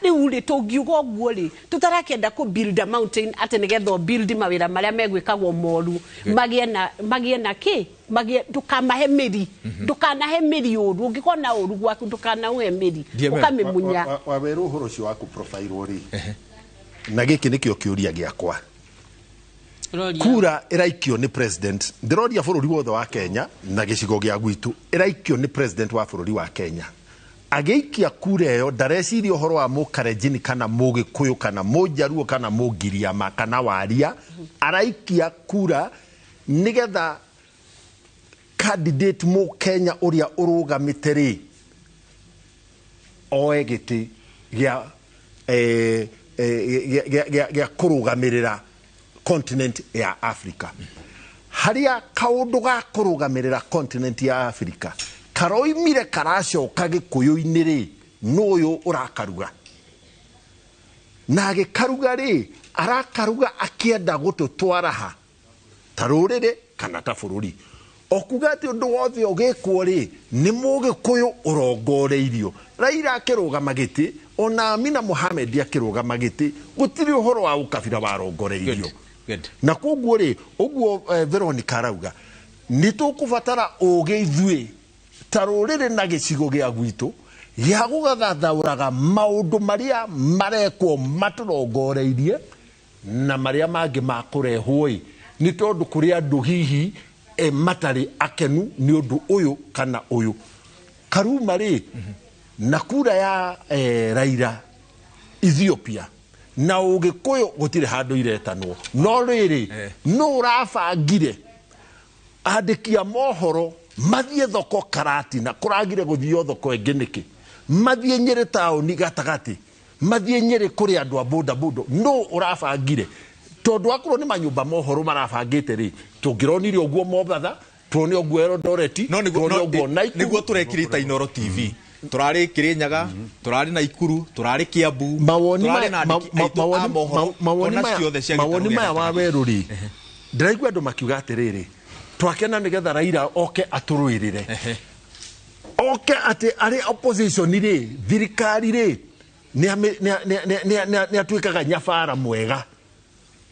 Rĩu rĩ, tũngiuga ũguo rĩ, tũtarakĩenda kũ build a mountain atĩ nĩgetha ũ build mawĩra marĩa megwĩkagwo moru magĩe na kĩ magĩe, ndũkamahe mĩri, ndũkanahe mĩri ũru. Ũngĩkorwo na ũru gwaku, ndũkanauhe mĩri. DMM. Ũkamĩmunya. Wawerũ, ũhoro ũcio waku profile rĩ, na gĩkĩ nĩkĩo kĩũria gĩakwa. Kura ĩraikio nĩ president, ndĩroria bũrũri wothe wa Kenya na gĩcigo gĩa gwitũ, ĩraikio nĩ president wa bũrũri wa Kenya. Agĩikia kura ĩyo, ndareciria ũhoro wa mũkarenjini kana mũgĩkũyũ kana mũnjaruo kana mũngiriama kana waria. Araikia kura nĩgetha candidate mũkenya ũrĩa ũrũgamĩte rĩ oe gĩtĩ gĩa gĩa kũrũgamĩrĩra continent ya Africa. Harĩa kaũndũ ga kũrũgamĩrĩra continent ya Africa karoimire karacoka gĩkũyũ-inĩ rĩ, nũyũ ũrakaruga na agĩkaruga rĩ, arakaruga akĩenda gũtũtwara ha ta rũrĩrĩ kana ta bũrũri? O kuga atĩ ũndũ wothe ũgĩkwo rĩ, nĩ mũgĩkũyũ ũrongoreirio. Raila akĩrũgama gĩtĩ, ona Amina Mohamed akĩrũgama gĩtĩ, gũtirĩ ũhoro wa ũkabira warongoreirio. Good. Good. Na koguo rĩ, ũguo Veronica arauga, nĩ tũkũbatara ũgĩ ithuĩ ta rũrĩrĩ na gĩcigo gĩa gwitũ gĩa gũgathathaũraga maũndũ marĩa marekwo matũrongoreirie na marĩa mangĩ makũrehwo ĩ, nĩ tondũ kũrĩ andũ hihi matarĩ akenu nĩ ũndũ ũyũ kana ũyũ. Karuma rĩ, na kura ya Raila Ethiopia na ũgĩkũyũ gũtirĩ handũ iretanwo, no rĩrĩ, no ũrabangire andĩki a mohoro mathiĩ thoko Karatina, kũragire gũthio thoko ĩngĩ nĩkĩ? Mathiĩ Nyĩrĩ taũni gatagatĩ, mathiĩ Nyĩrĩ kũrĩ andũ a bodaboda, no ũrabangire? Tondũ akorwo nĩ manyũmba mohoro marabangĩte rĩ, tũngĩronire ũguo Mombatha, tuone ũguo Eldoret, No nĩguo tuone ũguo Nakuru. Nĩguo tũrekire ta Inooro TV, tũrarĩ Kĩrĩnyaga, tũrarĩ Naikuru, tũrarĩ Kiambu, Mawoni tũrarĩ maya na andĩki aitũ a mohoro mawoni kona maya ciothe cia mawoni gĩtarũ gĩa maya wa gatagatĩ. werũ rĩ, ndĩraigua andũ makiuga atĩrĩrĩ, twakena nĩgetha Raila oke atũrũĩrĩre, oke atĩ arĩ opposition rĩ, thirikari rĩ, nĩ atuĩkaga nyabara mwega.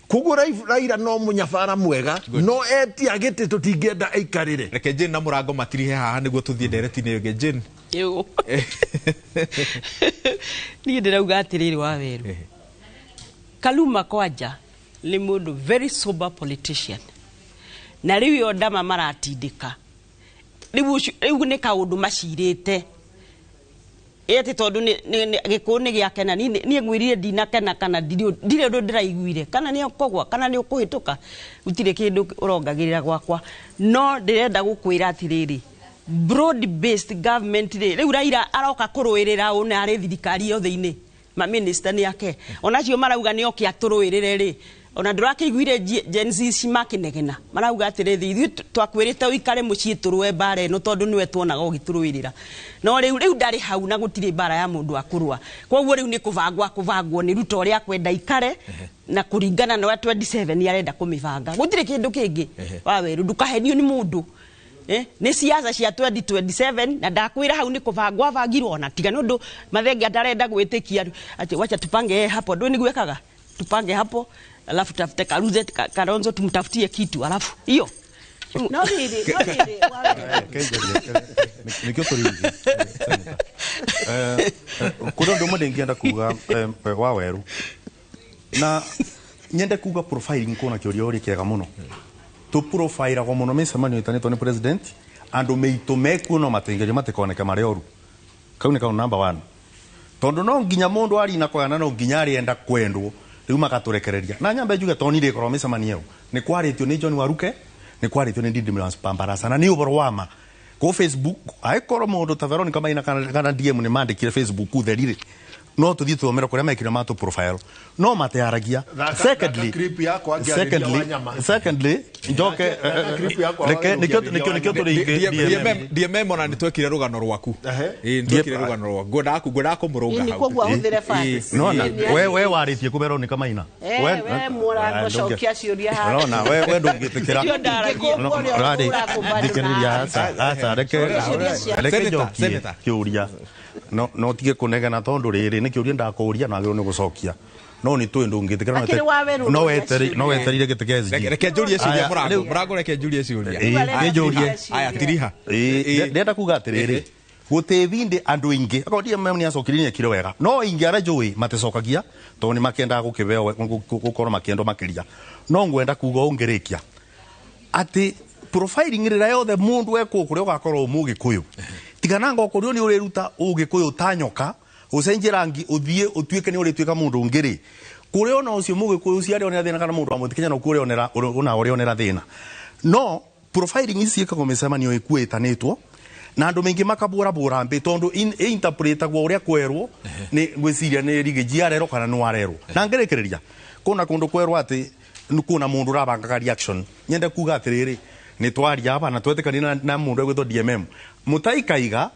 Koguo Raila no mũnyabara mwega, no etia gĩtĩ tũtingĩenda aikarĩre. Reke Jane na mũrango matirihe haha nĩguo tũthiĩ ndereti-inĩ ĩyo ĩngĩ. Jane. Ĩũ. Niĩ ndĩrauga atĩrĩrĩ, wa werũ, Kaluma kwanja nĩ mũndũ very sober politician, na rĩu ĩyo ndama maratindĩka rĩu rĩu nĩ kaũndũ macirĩte ĩtĩ, tondũ gĩkũyũ nĩ gĩakena. Niĩ ngwĩrire ndinakena kana ndirĩ ũndũ ndĩraiguire, kana nĩ ũkũgwa kana nĩ ũkũhĩtũka, gũtirĩ kĩndũ ũrongagĩrĩra gwakwa. No ndĩrenda gũkwĩra atĩrĩrĩ, broad based government rĩ, rĩu Raila aroka kũrũĩrĩra ũ na arĩ thirikari ĩyo thĩinĩ maminista nĩ ake, onacio marauga nĩ oke atũrũĩrĩre rĩ, ona ndũrakĩiguire Gen Z cimakĩnegena marauga atĩrĩrĩ, ithuĩ twakwĩrĩte ũikare mũciĩ tũrũe mbara ĩno, tondũ nĩwe tuonaga ũgĩtũrũĩrĩra. No rĩu ndarĩ hau na gũtirĩ mbara ya mũndũ akũrũa. Koguo rĩu nĩ kũbangwo akũbangwo nĩ Ruto ũrĩa akwenda ikare na kũringana na ũrĩa 27 arenda kũmĩbanga. Gũtirĩ kĩndũ kĩngĩ, wa werũ, ndũkahenio nĩ mũndũ. Nĩ siasa cia 2027, na ndakwĩra hau nĩ kũbangwo abangirwo, ona tiga nĩ ũndũ Mathenge atarenda gwĩtĩkia atĩ wacha tupange yeye hapo. Ndũĩ nĩguo ekaga, tupange hapo alafu tafute Karuze, Kalonzo tumtafutie kitu, alafu hiyo. No rĩrĩ Nikio tũrĩ kũrĩ ũndũ ũmwe ndĩngĩenda kuga, wa werũ, na nyende kuga profiling. Kuona kĩũria ũrĩ kĩega mũno, tũ profilagwo mũno mĩcemanio ĩtanĩtwo nĩ president, andũ meitũ mekuo no matengerio matikoneke marĩ oru. Kau nĩ kau number one, tondũ no nginya mũndũ arina kwagana, no nginya arĩenda kwendwo, rĩu magatũrekereria. Na nyambe njuge, tondũ niĩ ndĩkorwo mĩcemanio ĩyo, nĩ kwarĩtio nĩ John Waruke, nĩ kwarĩtio nĩ Didmus Pambarasa, na nĩ ũhoro wa ma kũ Facebook, angĩkorwo mũndũ ta Veronica Maina kana DM nĩ mandĩkire Facebook theri rĩ, no tũthiĩ tũthomere kũrĩa mekire matũ profile, no matearagia. Thaka clip yakwa ngĩarĩria Wanyama. Secondly, njoke Thaka clip yakwa reke Wawerũ nĩkĩo ngĩarĩria nĩkĩo nĩkĩo Wanyama. tũrĩ DMM, DMM, ona nĩ twekire rũgano rwaku. Ĩĩ, nĩ twekire rũgano rwaku, ngwendaga kũmũrũnga Ĩĩ, hau. koguo ahũthĩre facts. Nona Ĩĩ, nĩ we warĩtie kũ Veronica Maina? We mũragũcokia ciũria haha. Nona we ndũngĩtĩkĩra. Nĩkĩo ndaragia. No, rarĩ thikĩrĩria, aca, aca, reke Ciũria cia- reke Senator, njokie Senator. kĩũria. No tige kunegena tondu riri ni kiuria ndakuria na agirwo ni gucokia no ni twi ndungitikira no weterire no weterire gite kia SG. Reke njurie ciuria Murango, Murango reke njurie ciuria. Ĩ njurie. Aya tiriha. Ndenda kuga atiriri gutithindi andu ingi akorwo DMM ni acokirie ni ekire wega no ingi aria njui maticokagia tondu ni makiendaga gukibeo gukorwo makiendwo makiria no ngwenda kuga ungirikia ati profiling rira yothe mundu ekwo kuria ugakorwo mugikuyu tigananga okurio ni uriruta ugikuyu ta nyoka ucenjie rangi uthie utuike ni urituika mundu ungiri kuria ona ucio mugikuyu cio aria thina kana mundu wa Mount Kenya no kuria onera ona uria onera thina no profiling ici ikagwo micemanio ikuo itanitwo na andu maingi makabura bura mbi tondu interpretagwo uria kwerwo ni gwiciria ni rigiji arerwo kana no arerwo na ngerekereria kuna kundu kwerwo ati kuna mundu urabangaga reaction nyende kuga atiriri ni twaria aba na twetikania na mundu egwitwo DMM Mutahi Kahiga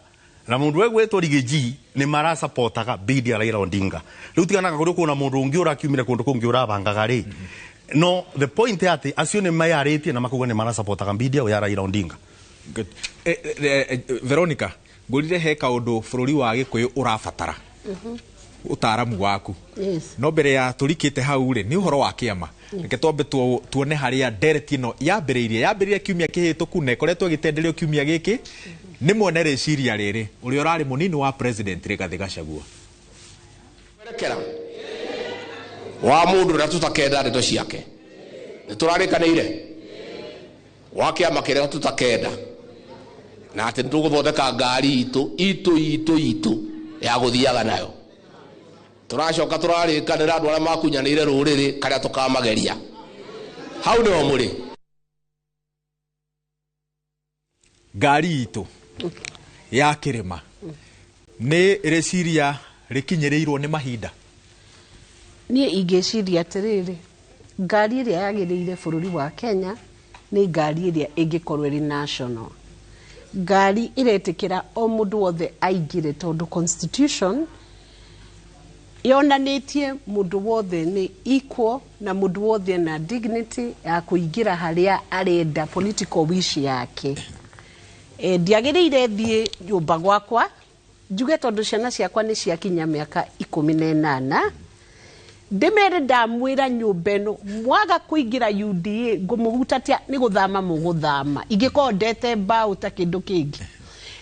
na mundu egwitwo Rigiji ni marasapotaga bid ya Raila Odinga riu tiganaga kuri kuna mundu ungi urakiumire kundu kungi urabangaga ri no the point ati acio ni mayaritie na makuga ni marasapotaga bid ya Raila Odinga. Good. Veronica, ngurire he kaundu bururi wa Gikuyu urabatara utaramu waku. Yes. No mbere ya turikite hau ri ni uhoro wa kiama reke twambe tuone haria ndereti ino yambiririe kiumia kihituku na ikoretwo igitenderio kiumia giki ni mwene riciria riri uria urari munini wa president Rigathi Gachagua mwerekera wa mundu uria tutakenda ndeto ciake ni turarikanire wa kiama kiria tutakenda na ati nituguthondeka ngari itu itu itu itu ya guthiaga nayo turacoka turarikanira andu aria makunyanire ruriri karia tukamageria hau niho muri ngari itu ya kirima ni riciria rikinyiriirwo ni mahinda. Nie ingeciria atiriri ngari iria yagiriire bururi wa Kenya ni ngari iria ingikorwo iri national ngari iretikira o mundu wothe aingire tondu constitution yonanitie mundu wothe ni equal na mundu wothe na dignity ya kuingira haria arenda political wish yake. Ndiagiriire thie nyumba gwakwa njuge tondu ciana ciakwa ni ciakinya miaka 18 ndimere ndamwira nyumba ino mwaga kuingira UDA ngumuhutatia ni guthama muguthama ingikorwo ndete mbao ta kindu kingi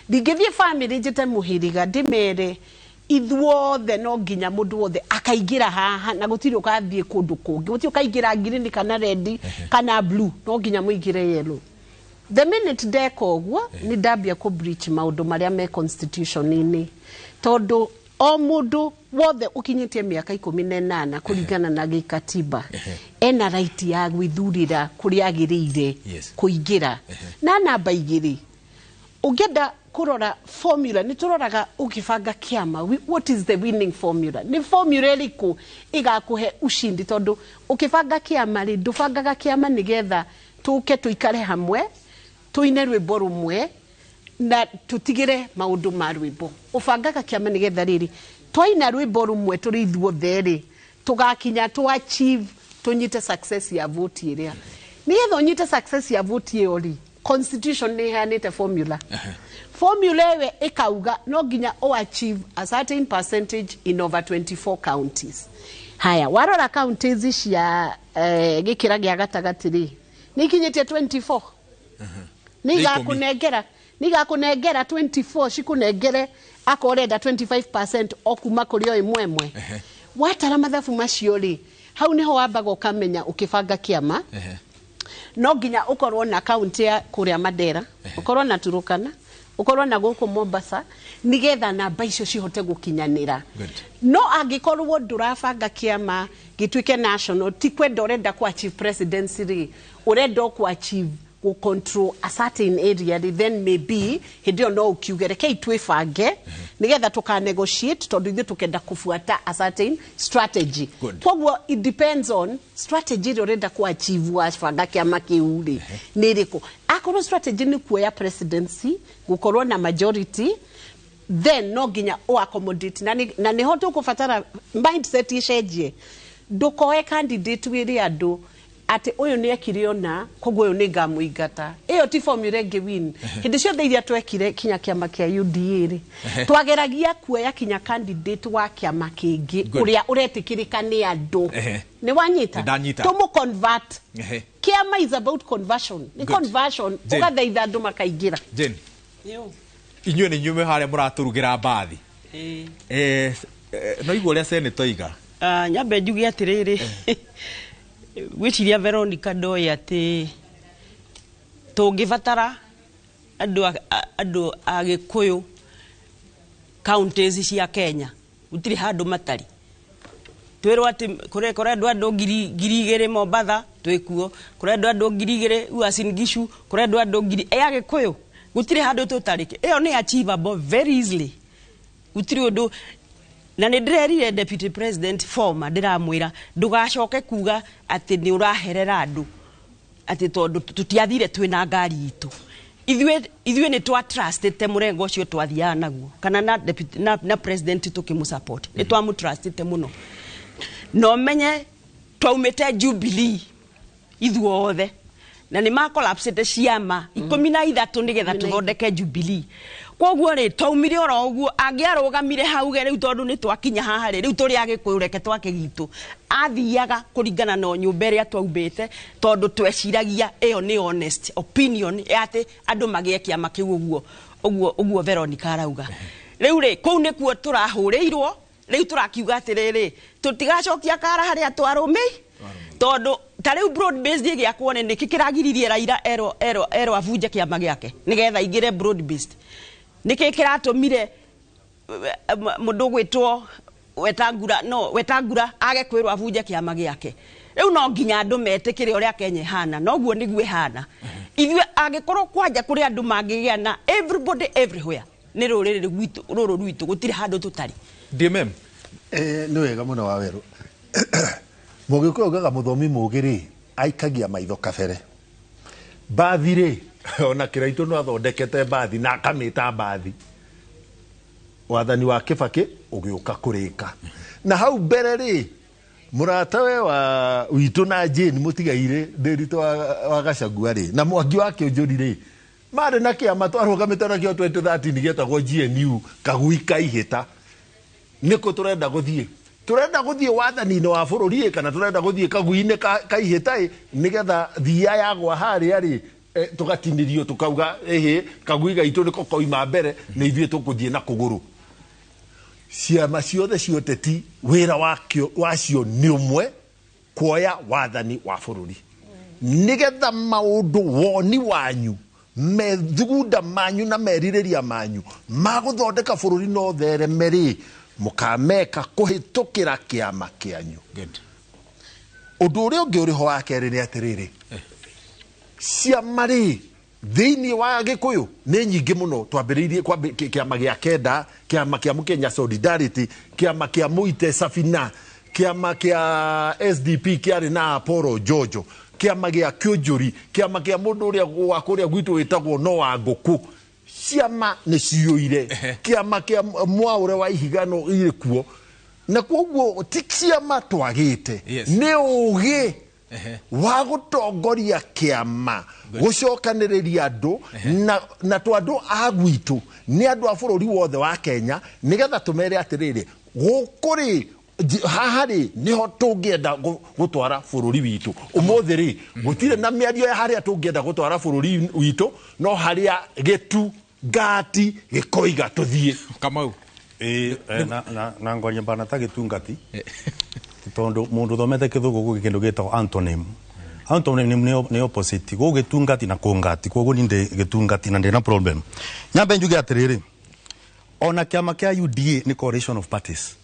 ndingithie family njite muhiriga ndimere ithuothe no nginya mundu wothe akaingira haha na gutiri ukathie kundu kungi gutiri ukaingira green kana red kana blue no nginya muingire yellow. The minute ndeka uguo ni ndambia ku breach maundu maria me constitution ini tondu o mundu wothe ukinyitie miaka 18 kuringana na gikatiba ena right ya gwithurira kuria agiriire kuingira na namba igiri ungenda kurora formula ni turoraga ukibanga kiama what is the winning formula ni formula iriku igakuhe ushindi tondu ukibanga kiama ri ndubangaga kiama nigetha tuke tuikare hamwe tuine rwimbo rumwe na tutigire maundu ma rwimbo ubangaga kiama nigetha riri twaina rwimbo rumwe turi ithuothe ri tugakinya tu achieve tunyite success ya vote iria nigetha unyite success ya vote iyo ri constitution ni iheanite formula. Formula ewe ikauga no nginya o achieve a certain percentage in over 24 counties. Haya warora counties cia gikira gia gatagati ri ni ikinyitie 24 ni igakunengera 24 cikunengere akorenda 25% o kuma kuri o imwe imwe watara mathabu macio ri hau niho wambaga ukamenya ukibanga kiama no nginya ukorwo na county ya kuria Mandera ukorwo na Turukana ukorwo na guku Mombasa nigetha namba icio cihote gukinyanira. No angikorwo ndurabanga kiama gituike national ti kwenda urenda ku achieve presidency ri urenda ku achieve ku control a certain area then maybe hindi no ukiuge reke twibange nigetha tuka negotiate tondu ithuĩ tukenda kufuata a certain strategy. Koguo it depends on strategy ĩrĩa ũrenda ku achieve wabanga kiama kiu rĩ nĩ ĩrĩkũ. Akorwo strategy nĩ kuoya presidency gukorwo na majority then no nginya o accommodate na niho tukubatara mindset icenjie ndukoe candidate wĩrĩ andũ Atĩ ũyũ nĩ ekire ona koguo ũyũ nĩ ngamũingata. Ĩyo ti formula ĩngĩ win. Hĩndĩ ciothe iria twekire kinya kĩama kĩa UDA rĩ, twageragia kuoya kinya candidate wa kĩama kĩngĩ Good. ũrĩa ũretĩkĩrĩka nĩ andũ. Nĩ wanyita? Nĩndanyita. Tũmũ convert. Kĩama is about conversion. Nĩ Good. conversion Jane. ũgathaitha andũ makaingĩra. Jane, inyuĩ nĩ inyuĩ mwĩ harĩa mũratũrugĩra mbathi. No igua ũrĩa senator oiga. Nyambe njuge atĩrĩrĩ, gwĩciria Veronica ndoĩ atĩ tũngĩbatara andũ a Gĩkũyũ counties cia Kenya gũtirĩ handũ matarĩ. Twĩrwo atĩ kũrendwo andũ 2,000 Mombatha twĩkuo, kũrendwo andũ 2,000 Uasin Gishu, kũrendwo andũ ngiri ya Gĩkũyũ gũtirĩ handũ tũtarĩ. Ĩyo nĩ achievable very easily. Gũtirĩ ũndũ. Na nĩ ndĩrerire deputy president former, ndĩramwĩra ndũgacoke kuga atĩ nĩ ũraherera andũ atĩ tondũ tũtiathire twĩna ngari itũ. Ithuĩ nĩ twa trustĩte mũrengo ũcio twathiaga naguo kana na deputy, na president tũkĩmũ support, nĩ twamũ trustĩte mũno. Na ũmenye twaumĩte Jubilee ithuothe na nĩ ma collapsĩte ciama 13 nĩgetha tũthondeke Jubilee. Koguo rĩ twaumire oro ũguo, angĩarũgamire hauge rĩu tondũ nĩ twakinya haha rĩ, rĩu tũrĩ Agĩkũyũ reke twake gitũ. Athiaga kũringana na nyũmba ĩrĩa twaumbĩte tondũ tweciragia ĩyo nĩ honest opinion ya atĩ andũ magĩe kĩama kĩu ũguo ũguo ũguo Veronica arauga. Rĩu rĩ kũu nĩkuo tũrahũrĩirwo, rĩu tũrakiuga atĩrĩrĩ tũtigacokia kara harĩa twarũmĩi tondũ ta rĩu broad based ĩgĩakwo nĩ nĩkĩ kĩragiririe Raila erwo erwo erwo abunje kĩama gĩake nĩgetha aingĩre broad based? Nĩkĩ kĩratũmire mũndũ ũgwĩtwo Wetangula, no Wetangula age kwĩrwo abunje kĩama gĩake? Rĩu no nginya andũ metĩkĩre ũrĩa Kenya ĩhana, noguo nĩguo ĩhana. Ithuĩ angĩkorwo kwanja kũrĩ andũ mangĩgĩa na everybody everywhere nĩ rũrĩrĩ rwitũ rũrũ rwitũ gũtirĩ handũ tũtarĩ. DMM. Nĩ wega mũno Wawerũ. Mũgĩkũyũ augaga mũthomi mũgĩ rĩ aikagia maitho kabere. Mbathi rĩ ona Kĩraitũ no athondekete mbathi na akamĩta mbathi. Wathani wa Kĩbakĩ ũgĩũka kũrĩka. Na hau mbere rĩ mũrata we wa witũ na Jane mũtigaire Ndĩritũ wa Gachagua rĩ na Mwangi wa Kĩũnjũri rĩ marĩ na kĩama twarũgamĩte nakĩo 2013 gĩetagwo GNU kagui kaihĩta. Nĩkũ tũrenda gũthiĩ? Tũrenda gũthiĩ wathani-inĩ wa bũrũri kana tũrenda gũthiĩ kagui-inĩ kaihĩta ĩ nĩgetha thia yagwa harĩa rĩ tũgatinĩrio tũkauga ĩhĩ kagui gaitũ nĩko koima mbere nĩ ithuĩ tũkũthiĩ na kũgũrũ. Ciama ciothe cia ũteti wĩra wacio nĩ ũmwe, kuoya wathani wa bũrũri nĩgetha maũndũ woni wanyu methugunda manyu na merirĩria manyu ma gũthondeka bũrũri no thereme rĩ mũkameka kũhĩtũkĩra kĩama kĩanyu. Ũndũ ũrĩa ũngĩ ũrĩ ho wa kerĩ nĩ atĩrĩrĩ, ciama rĩ thĩinĩ wa Gĩkũyũ nĩ nyingĩ mũno. Twambĩrĩirie kĩama gĩa kenda, kĩama kĩa Mũkenya Solidarity, kĩama kĩa Mũite Safina, kĩama kĩa SDP kĩarĩ na Apollo Jojo, kĩama gĩa Kĩũnjũri, kĩama kĩa mũndũ ũrĩa wa kũrĩa gwitũ wĩtagwo no wa ngũkũ. Ciama nĩ ciyũire, kĩama kĩa Mwaũre wa Ihiga no irĩ kuo, na koguo ti ciama twagĩte, nĩ ũgĩ wa gũtongoria kĩama, gũcokanĩrĩria andũ na to andũ a gwitũ nĩ andũ a bũrũri wothe wa Kenya nĩgetha tũmere atĩrĩrĩ gũkũ rĩ haha rĩ nĩho tũngĩenda gũtwara bũrũri witũ. Ũmũthĩ rĩ gũtirĩ na mĩario ya harĩa tũngĩenda gũtwara bũrũri witũ, no harĩa gĩtu ngati gĩkoiga tũthiĩ. Kamau. Na ngwaria mbana ta gĩtungati tondu mundu thomete kithungu guki kindu gitagwo antonym. Antonym ni opposite. Gugu gitungati na kungati. Koguo ni ndi gitungati na ndina problem. Nyambe njuge atiriri, ona kiama kia UDA ni coalition of parties.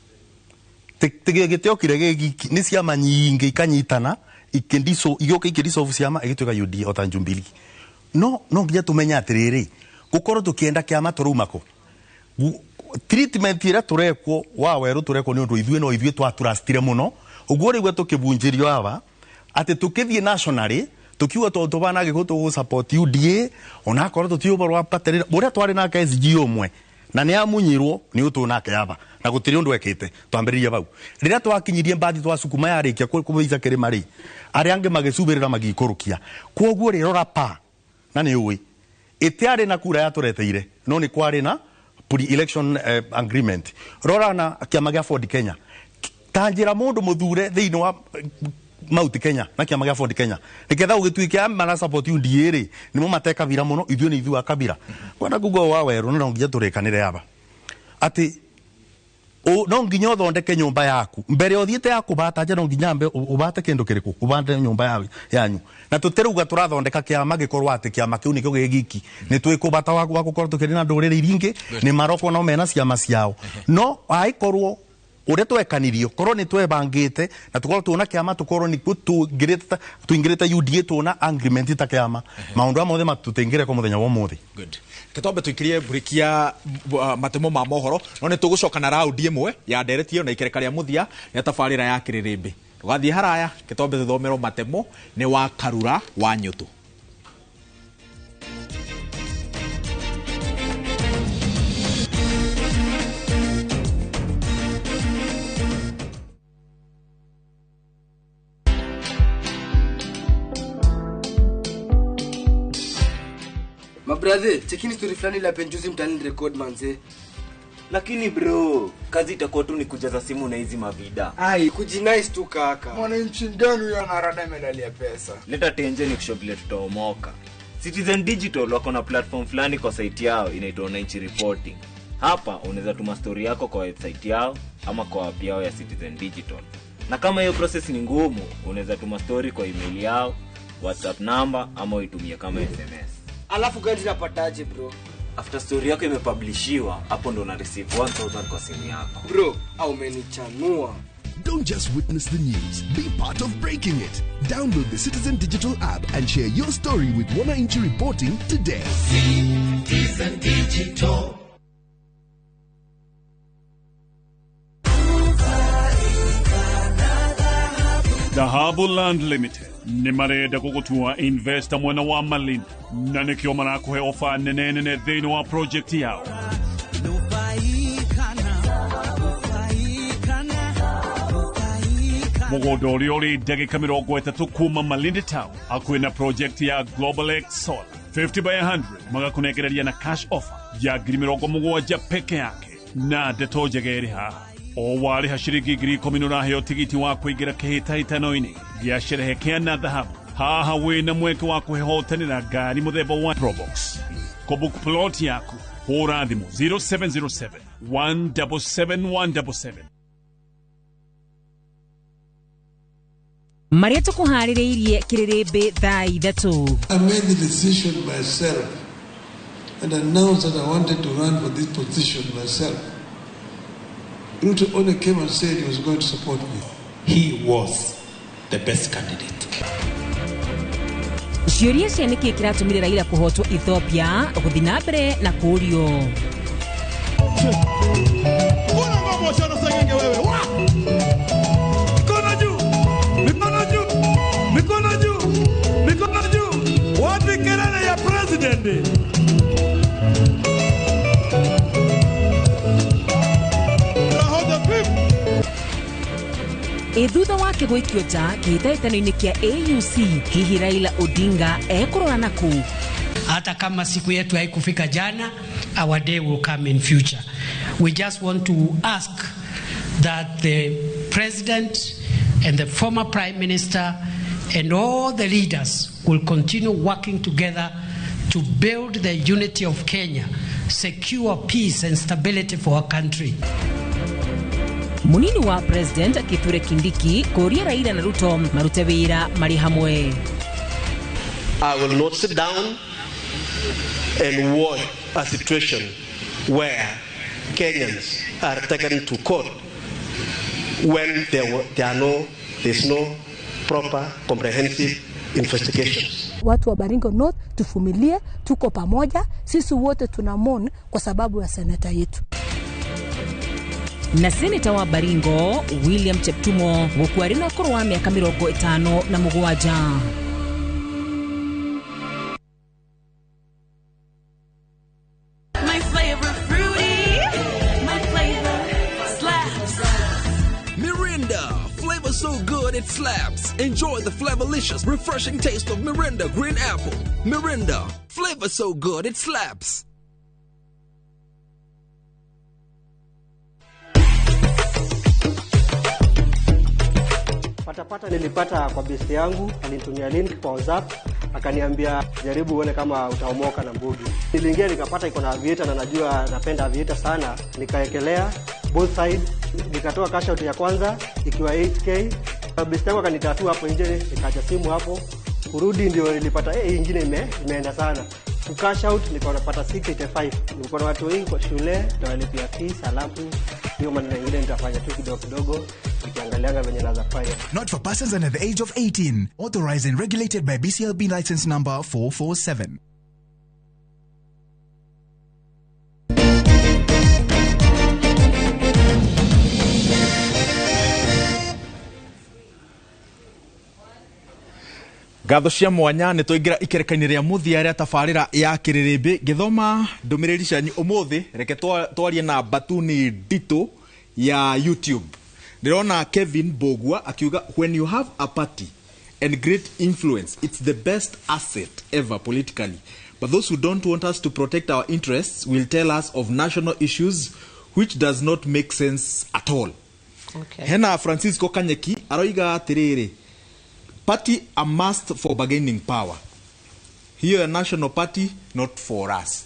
Gitiokire giki ni ciama nyingi ikanyitana ikindiso igioka ikidissolve ciama igituika UDA ota Jubilee. No no nginya tumenye atiriri, gukorwo tukienda kiama turumako treatment ira turekwo wa weru turekwo ni undu ithuĩ no ithuĩ twatrustire muno uguo rĩu tukibunjirio aba ati tukithie nationally tukiuga tondu tubana gĩkũ tũgũ support UDA ona akorwo tũtiũhoro wa party uria twari nake SG ũmwe Na nĩ amunyirwo nĩ ũtũ nake aba na gũtirĩ ũndũ ekĩte. Twambĩrĩria bau rĩrĩa twakinyirie mbathi twacukuma yarĩkia kũbaica kĩrĩma rĩ, arĩa angĩ magĩcubĩrĩra magĩikũrũkia. Kwoguo rĩ, rora pa na nĩ ũĩ ĩtiarĩ na kura yatũreteire, no nĩ kwarĩ na pre-election agreement. Rora na kĩama gĩa Ford Kenya, ta njĩra mũndũ mũthure thĩinĩ wa Mount Kenya na kĩama gĩa Ford Kenya nĩgetha ũgĩtuĩke mara support UDA rĩ, nĩmo mate kabira mũno, ithuĩ nĩ ithuĩ a kabira. Kwenda kuga wa werũ no nginya tũrĩkanĩre aba atĩ no nginya ũthondeke nyũmba yaku mbere ũthiĩte ya kũbata nja, no nginya ambe ũbate kĩndũ kĩrĩkũ, ũbate nyũmba yanyu. Na tũtirauga tũrathondeka kĩama gĩkorwo atĩ kĩama kĩu nĩkĩo gĩ giki, nĩ twĩkũbata wa gũkorwo tũkĩrĩ na ndũrĩrĩ iria ingĩ, nĩ marokwo no mena ciama ciao. No angĩkorwo ũrĩa twekanirio korwo nĩ twebangĩte na tũkorwo tuona kĩama, tũkorwo nĩkuo tũingĩrĩte UDA tuona agreement ta kĩama, maũndũ mothe matũtĩngĩre kwa mũthenya wa ũmũthĩ. Good. Kitombe tuikirie break ya matemo ma mohoro, no nĩ tũgũcoka na raundi ĩmwe ya ndereti ĩyo na ikereka rĩa mũthia rĩa tabarĩra ya kĩrĩrĩmbĩ. Tũgathiĩ haraya, kitombe tũthomerwo matemo nĩ wa Karura wa Nyũtũ. Mabrother, chekini story fulani la penjuzi mtani record manze. Lakini bro, kazi itakuwa tu ni kujaza simu na hizi mavida. Ai, kujinice tu kaka. Mwananchi mgani huyo anarada medali ya pesa? Leta tenje ni kusho vile tutaomoka. Citizen Digital wako na platform fulani kwa site yao inaitwa Wananchi Reporting. Hapa unaweza tuma story yako kwa website yao ama kwa app yao ya Citizen Digital. Na kama hiyo process ni ngumu, unaweza tuma story kwa email yao, WhatsApp number ama uitumie kama SMS. Alafu gani napataje bro? After story yako imepublishiwa, hapo ndo una receive 1000 kwa simu yako. Bro, au umenichanua. Don't just witness the news, be part of breaking it. Download the Citizen Digital app and share your story with Wananchi Reporting today. Citizen Digital. Dhahabu Land Limited nĩ marenda gũgũtua investor mwena wa Malindi na nĩkĩo marakũhe ofa nene nene thĩinĩ wa project yao. Mũgũnda ũrĩa ũrĩ ndagĩka 30 kuma Malindi Town hakuhĩ na project ya Global X Solar 50 by 100 magakũnengereria na cash offer ya 70,000 peke yake, na ndeto njega ĩrĩ haha o warĩha ciringi 10,000 nĩũraheo tigiti wa kũingĩra kĩhĩtahĩtano-inĩ gĩa sherehe kĩa na dhahabu. Haha wĩna mweke wa kwĩhotanĩra ngari mũthemba wa Probox. Kũbook plot yaku hũra thimũ 0707 177 177. Marĩa tũkũharĩrĩirie kĩrĩrĩmbĩ thaa 3. I made the decision myself and announced that I wanted to run for this position myself. Ruto only came and said he was going to support me. He was the best candidate. Ciũria cia nĩkĩĩ kĩratũmire Raila kũhotwo Ethiopia gũthiĩ na mbere na kũũrio. Mikono juu, mikono juu, mikono juu, mikono juu. Wapi kelele ya president? Thutha wake gũikio nja kĩhĩtahĩtano-inĩ kĩa AUC, hihi Raila Odinga ekũrora nakũ? Hata kama siku yetu haikufika jana, our day will come in future. We just want to ask that the president and the former prime minister and all the leaders will continue working together to build the unity of Kenya, secure peace and stability for our country. Munini wa president Kithure Kindiki kũũria Raila na Ruto marute wĩra marĩ hamwe. I will not sit down and watch a situation where Kenyans are taken to court when there's no proper comprehensive investigations. Watu wa Baringo North tufumilie, tuko pamoja, sisi wote tuna mourn kwa sababu ya seneta yetu. Na seneta wa Baringo William Cheptumo gũkua arĩ na ũkũrũ wa mĩaka 57. My favorite fruity. so good it slaps. Enjoy the flavorlicious, refreshing taste of Mirinda Green Apple. Mirinda, flavor so good it slaps. Patapata nilipata kwa besti yangu, alinitumia link kwa WhatsApp, akaniambia jaribu uone kama utaomoka na mbugi. Niliingia nikapata iko na aviator na najua napenda aviator sana, nikaekelea both side, nikatoa cash out ya kwanza ikiwa 8k. Besti yangu akanitatua hapo nje, nikaacha simu hapo. Kurudi ndio nilipata hii ingine imeenda sana. Ku cash out nikawa napata 685. Nilikuwa na watu wengi kwa shule, nitawalipia fees, alafu hiyo maneno mengine nitafanya tu kidogo kidogo nikiangalianga venye naweza fanya. Not for persons under the age of 18. Authorized and regulated by BCLB license number 447. Ngatho cia mwanya nä twaingä ra ikereka-inä rä a må rä a tabarä ra ya kä rä rä mbä ngä thoma ndå mä rä ri cianyu å må thä reke twarie na mbatuni nditå ya YouTube. Ndĩrona Kevin Bogua akiuga when you have a party and great influence it's the best asset ever politically, but those who don't want us to protect our interests will tell us of national issues which does not make sense at all. Okay. Hena Francisco Kanyeki aroiga atiriri, party a must for bargaining power. Here a national party, not for us.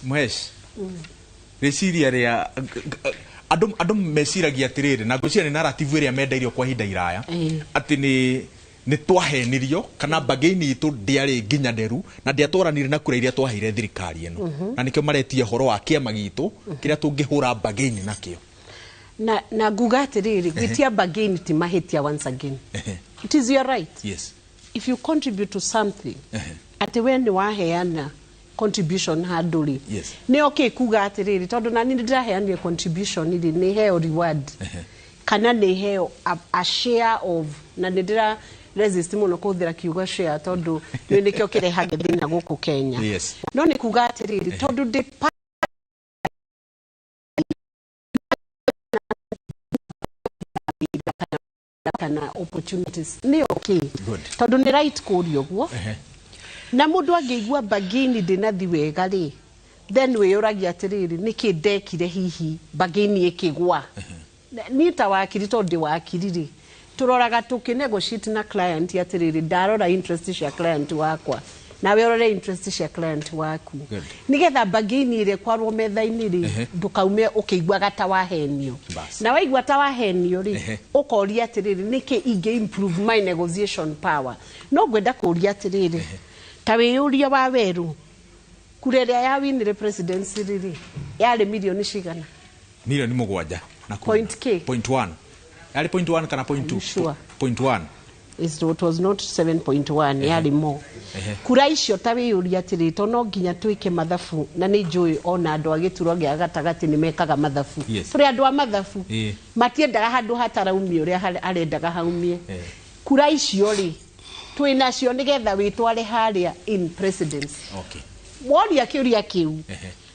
Mhesh, reciria ria andu meciragia atiriri na ngwiciria ni narrative ĩrĩa mendairio kwa ihinda iraya atĩ nĩ twahenirio kana bargain itũ ndĩarĩ nginyanĩru na ndĩatwaranire na kura iria twaheire thirikari ĩno, na nĩkĩo maretie ũhoro wa kĩama gitũ kĩrĩa tũngĩhũra bargain nakĩo. Na nguga atiriri, gwitia bargain ti mahitia once again. It is your right. Yes. If you contribute to something, ati we ni waheana contribution handũ rĩ, Yes. nĩ okay kuga atiriri tondu na nĩ ndĩraheanire contribution rĩ, nĩ heo reward kana nĩ heo a share of, na nĩ ndĩra resist mũno kũhũthĩra kiugo share tondu nĩ nĩkĩo kĩrehage thĩna gũkũ Kenya. Yes. No nĩ kuga atiriri tondu ndĩ kana opportunities nĩ okay. Good. Tondu nĩ right kũria ũguo. Na mũndũ angĩigua bargain ndĩnathi wega rĩ, then wĩyũragia atĩrĩrĩ nĩkĩ ndekire hihi bargain ĩkĩgwa. Niĩ ta wakiri tondũ ndĩ wakiri rĩ, tũroraga tũkĩ negotiate na client atĩrĩrĩ ndarora interest cia client wakwa nawe ũrore interest cia client waku. Good. Nĩgetha bargain ĩrĩa ĩkwarwo metha-inĩ rĩ, ndũkaume ũkĩiguaga ta wahenio. Bas. Na waigua ta wahenio rĩ, ũkoria atĩrĩrĩ nĩkĩ ingĩ improve my negotiation power. No ngwenda kũria atĩrĩrĩ ta wĩyũria wa werũ kura ĩrĩa yawinire presidency rĩ yarĩ milioni cigana? Milioni 7 na point K. Point 1. Yarĩ point 1 kana point 2? Sure. Point 1. It was not 7.1, yarĩ more. Kura icio ta wĩyũria atĩrĩ to no nginya twĩke mathabu, na nĩ njũĩ ona andũ a gĩturwa gĩa gatagatĩ nĩ mekaga mathabu. Yes. Tũrĩ andũ a mathabu matiendaga handũ hataraumia ũrĩa arendaga haumie. Kura icio rĩ twĩ nacio nĩgetha wĩtware harĩa in presidency. Okay. Woria kĩũria kĩu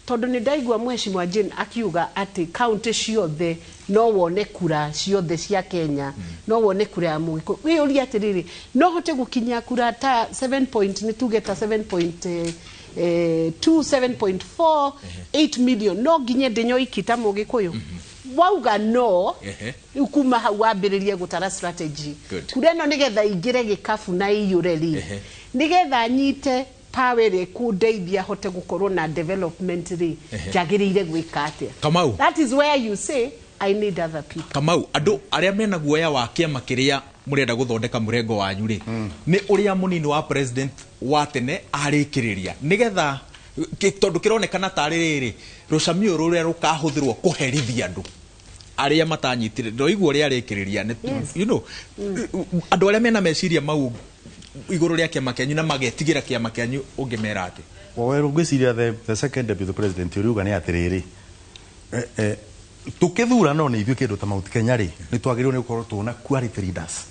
tondũ nĩ ndaigua Mheshimiwa Jane akiuga atĩ county ciothe no wone kura ciothe cia Kenya, no wone kura ya Mũgĩkũyũ. Wĩyũrie atĩrĩrĩ no hote gũkinyia kura ta 7 point, nĩ tuge ta 7.2, 7.4, 8 million, no nginye ndĩnyoiki ta Mũgĩkũyũ. Wauga no, rĩu kuma hau wambĩrĩrie gũtara strategy. Kura ĩno nĩgetha ingĩre gĩkabu na ĩiyũre rĩ, nĩgetha nyite power ĩrĩa ĩkũndeithia hote gũkorwo na development rĩ, njagĩrĩire gwĩka atĩa? Kamau. That is where you say I need other people. Kamau, andũ arĩa mena guoya wa kĩama kĩrĩa mũrenda gũthondeka mũrengo wanyu rĩ, nĩ ũrĩa mũnini wa president wa tene arĩkĩrĩria nĩgetha tondũ kĩronekana tarĩ rĩrĩ rũcamio rũrĩa rũkahũthĩrwo kũherithia andũ arĩa matanyitire ndoigua ũrĩa arĩkĩrĩria. You know, andũ arĩa mena meciria mau igũrũ rĩa kĩama kĩanyu na magetigĩra kĩama kĩanyu ũngĩmera atĩ? Waweru ngwĩciria the second deputy president ũriuga nĩ atĩrĩrĩ, tũkĩthura no nĩ ithuĩ kĩndũ ta Mount Kenya rĩ, nĩ twagĩrĩirwo nĩ gũkorwo tũna quality leaders,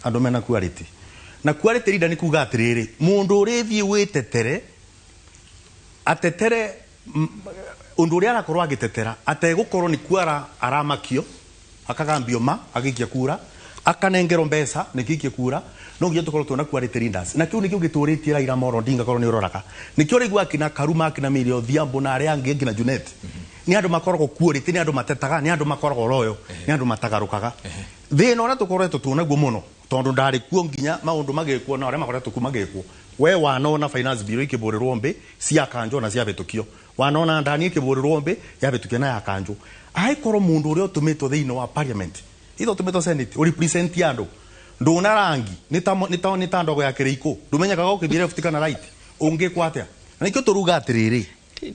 andũ mena quality. Na quality leader nĩ kuga atĩrĩrĩ, mũndũ ũrĩthiĩ wĩtetere atetere ũndũ ũrĩa arakorwo agĩtetera ategũkorwo nĩ kuara aramakio Akagambio ma agikia kura akanengerwo mbeca nikiikie kura no nginya tukorwo twona quality leaders na kiu nikio gituritie Raila Amolo Odinga korwo ni uroraga nikio rigwa akina Karuma akina Millie Odhiambo na aria angi ngina Junet ni andu makoragwo quality ni andu matetaga ni andu makoragwo loyo ni andu matagarukaga thina uria tukoretwo tuonaguo muno tondu ndari kuo nginya maundu magikwo na aria makoretwo ku magikwo we wanona finance bill ikiburirwo mbi cia kanjo na cia bitukio wanona ndani ikiburirwo mbi ya bitukio na ya kanjo aikorwo mundu uria utumitwo thiini wa parliament itho utumitwo senate uri represent andu nduna rangi ni ta ndogo ya kiriko ndumenyekaga ukithie left kana right ungikwa atia na nikio turuga atiriri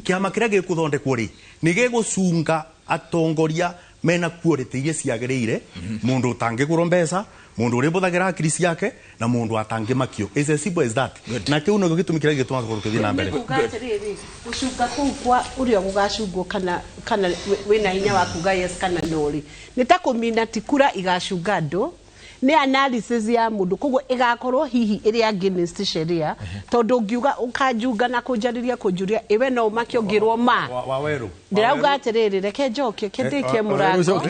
kiama kiria gikuthondekwo ri ni gigucunga atongoria mena quality iria ciagiriire mundu utangigurwo mbeca mundu uri buthagira akiri ciake na mundu atangimakio. It's as simple as that. Na kiu no gitumi kiria gituma tukorwo na mbere gucunga kuu kwa uria gugacungwo kana wina hinya wa kuga yes kana no ri ni ta kumina ti kura igacunga andu ni analysis ya mundu koguo igakorwo hihi iri against sheria tondu ngiuga ukanjunga na kunjariria kunjuria iwe no umakio ngirwo ma wa weru ndirauga atiriri reke njokie kendikie murango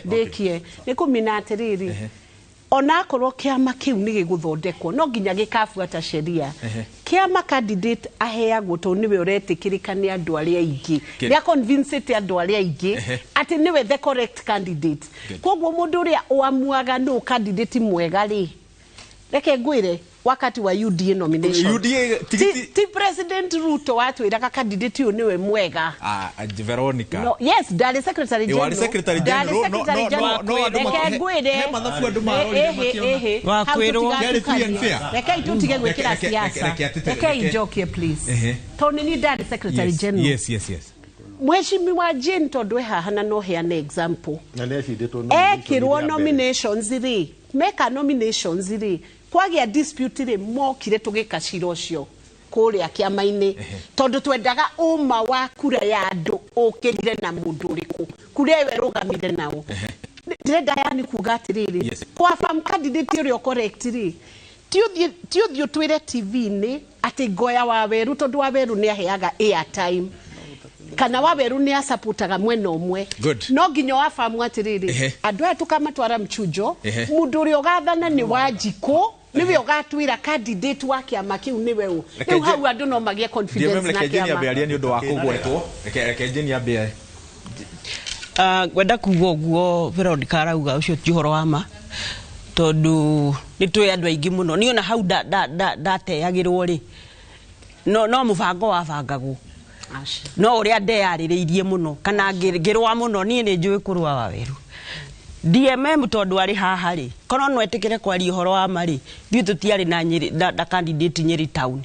ndikie ni kumina atiriri onakorwo kiama kiu ni giguthondekwo no nginya gikabuata sheria kiama candidate aheagwo to niwe uretikirika ni andu aria aingi ni convince andu aria aingi ati niwe the correct candidate koguo mundu uria uamuaga no candidate mwega ri reke ngwire wakati wa UDA nomination UDA ti President Ruto watwiraga candidate uyu niwe mwega Veronica no yes ndari secretary general wari secretary general no andu ngwire mathabu andu marorire makiona wakwirwo reke tutige gwikira siasa reke njokie please toni ni ndari secretary general yes yes yes Mheshimiwa Jane tondu e haha na no heane example ekirwo nominations ri meka nominations ri kwagia dispute ri mokire tugika cira ucio kuria kiama-ini tondu twendaga uma wa kura ya andu ukirire na mundu uriku kura iwe rugamire nao ndirenda yani kuga atiriri kwa farm candidate uria correct ri ti uthii utwire TV-ini ati ngoya wa weru tondu wa weru ni aheaga airtime kana waweru ni asaputaga mwena umwe no nginya wafamu atiriri andu aya tukamatwara mchujo mundu uria ugathana ni Wanjikũ niwe ugatwira candidate wa kiama kiu niwe u riu hau andu no magie confidence na kiama reke Jane ni undu wa kugwetwo reke Jane ambe ngwenda kuga uguo Veronica arauga ucio ti uhoro wa ma tondu ni twi andu aingi muno ni ona hau ndateagirwo ri no mubango wabangagwo no uria ndeyarĩrĩirie mũno kana ngĩrũa mũno niĩ nĩ njũĩ kũrũa waweru DMM tondu arĩ haha rĩ korwo no etĩkĩre kwaria ũhoro wa ma rĩ ithuĩ tũtiarĩ na Nyĩrĩ na candidate Nyĩrĩ town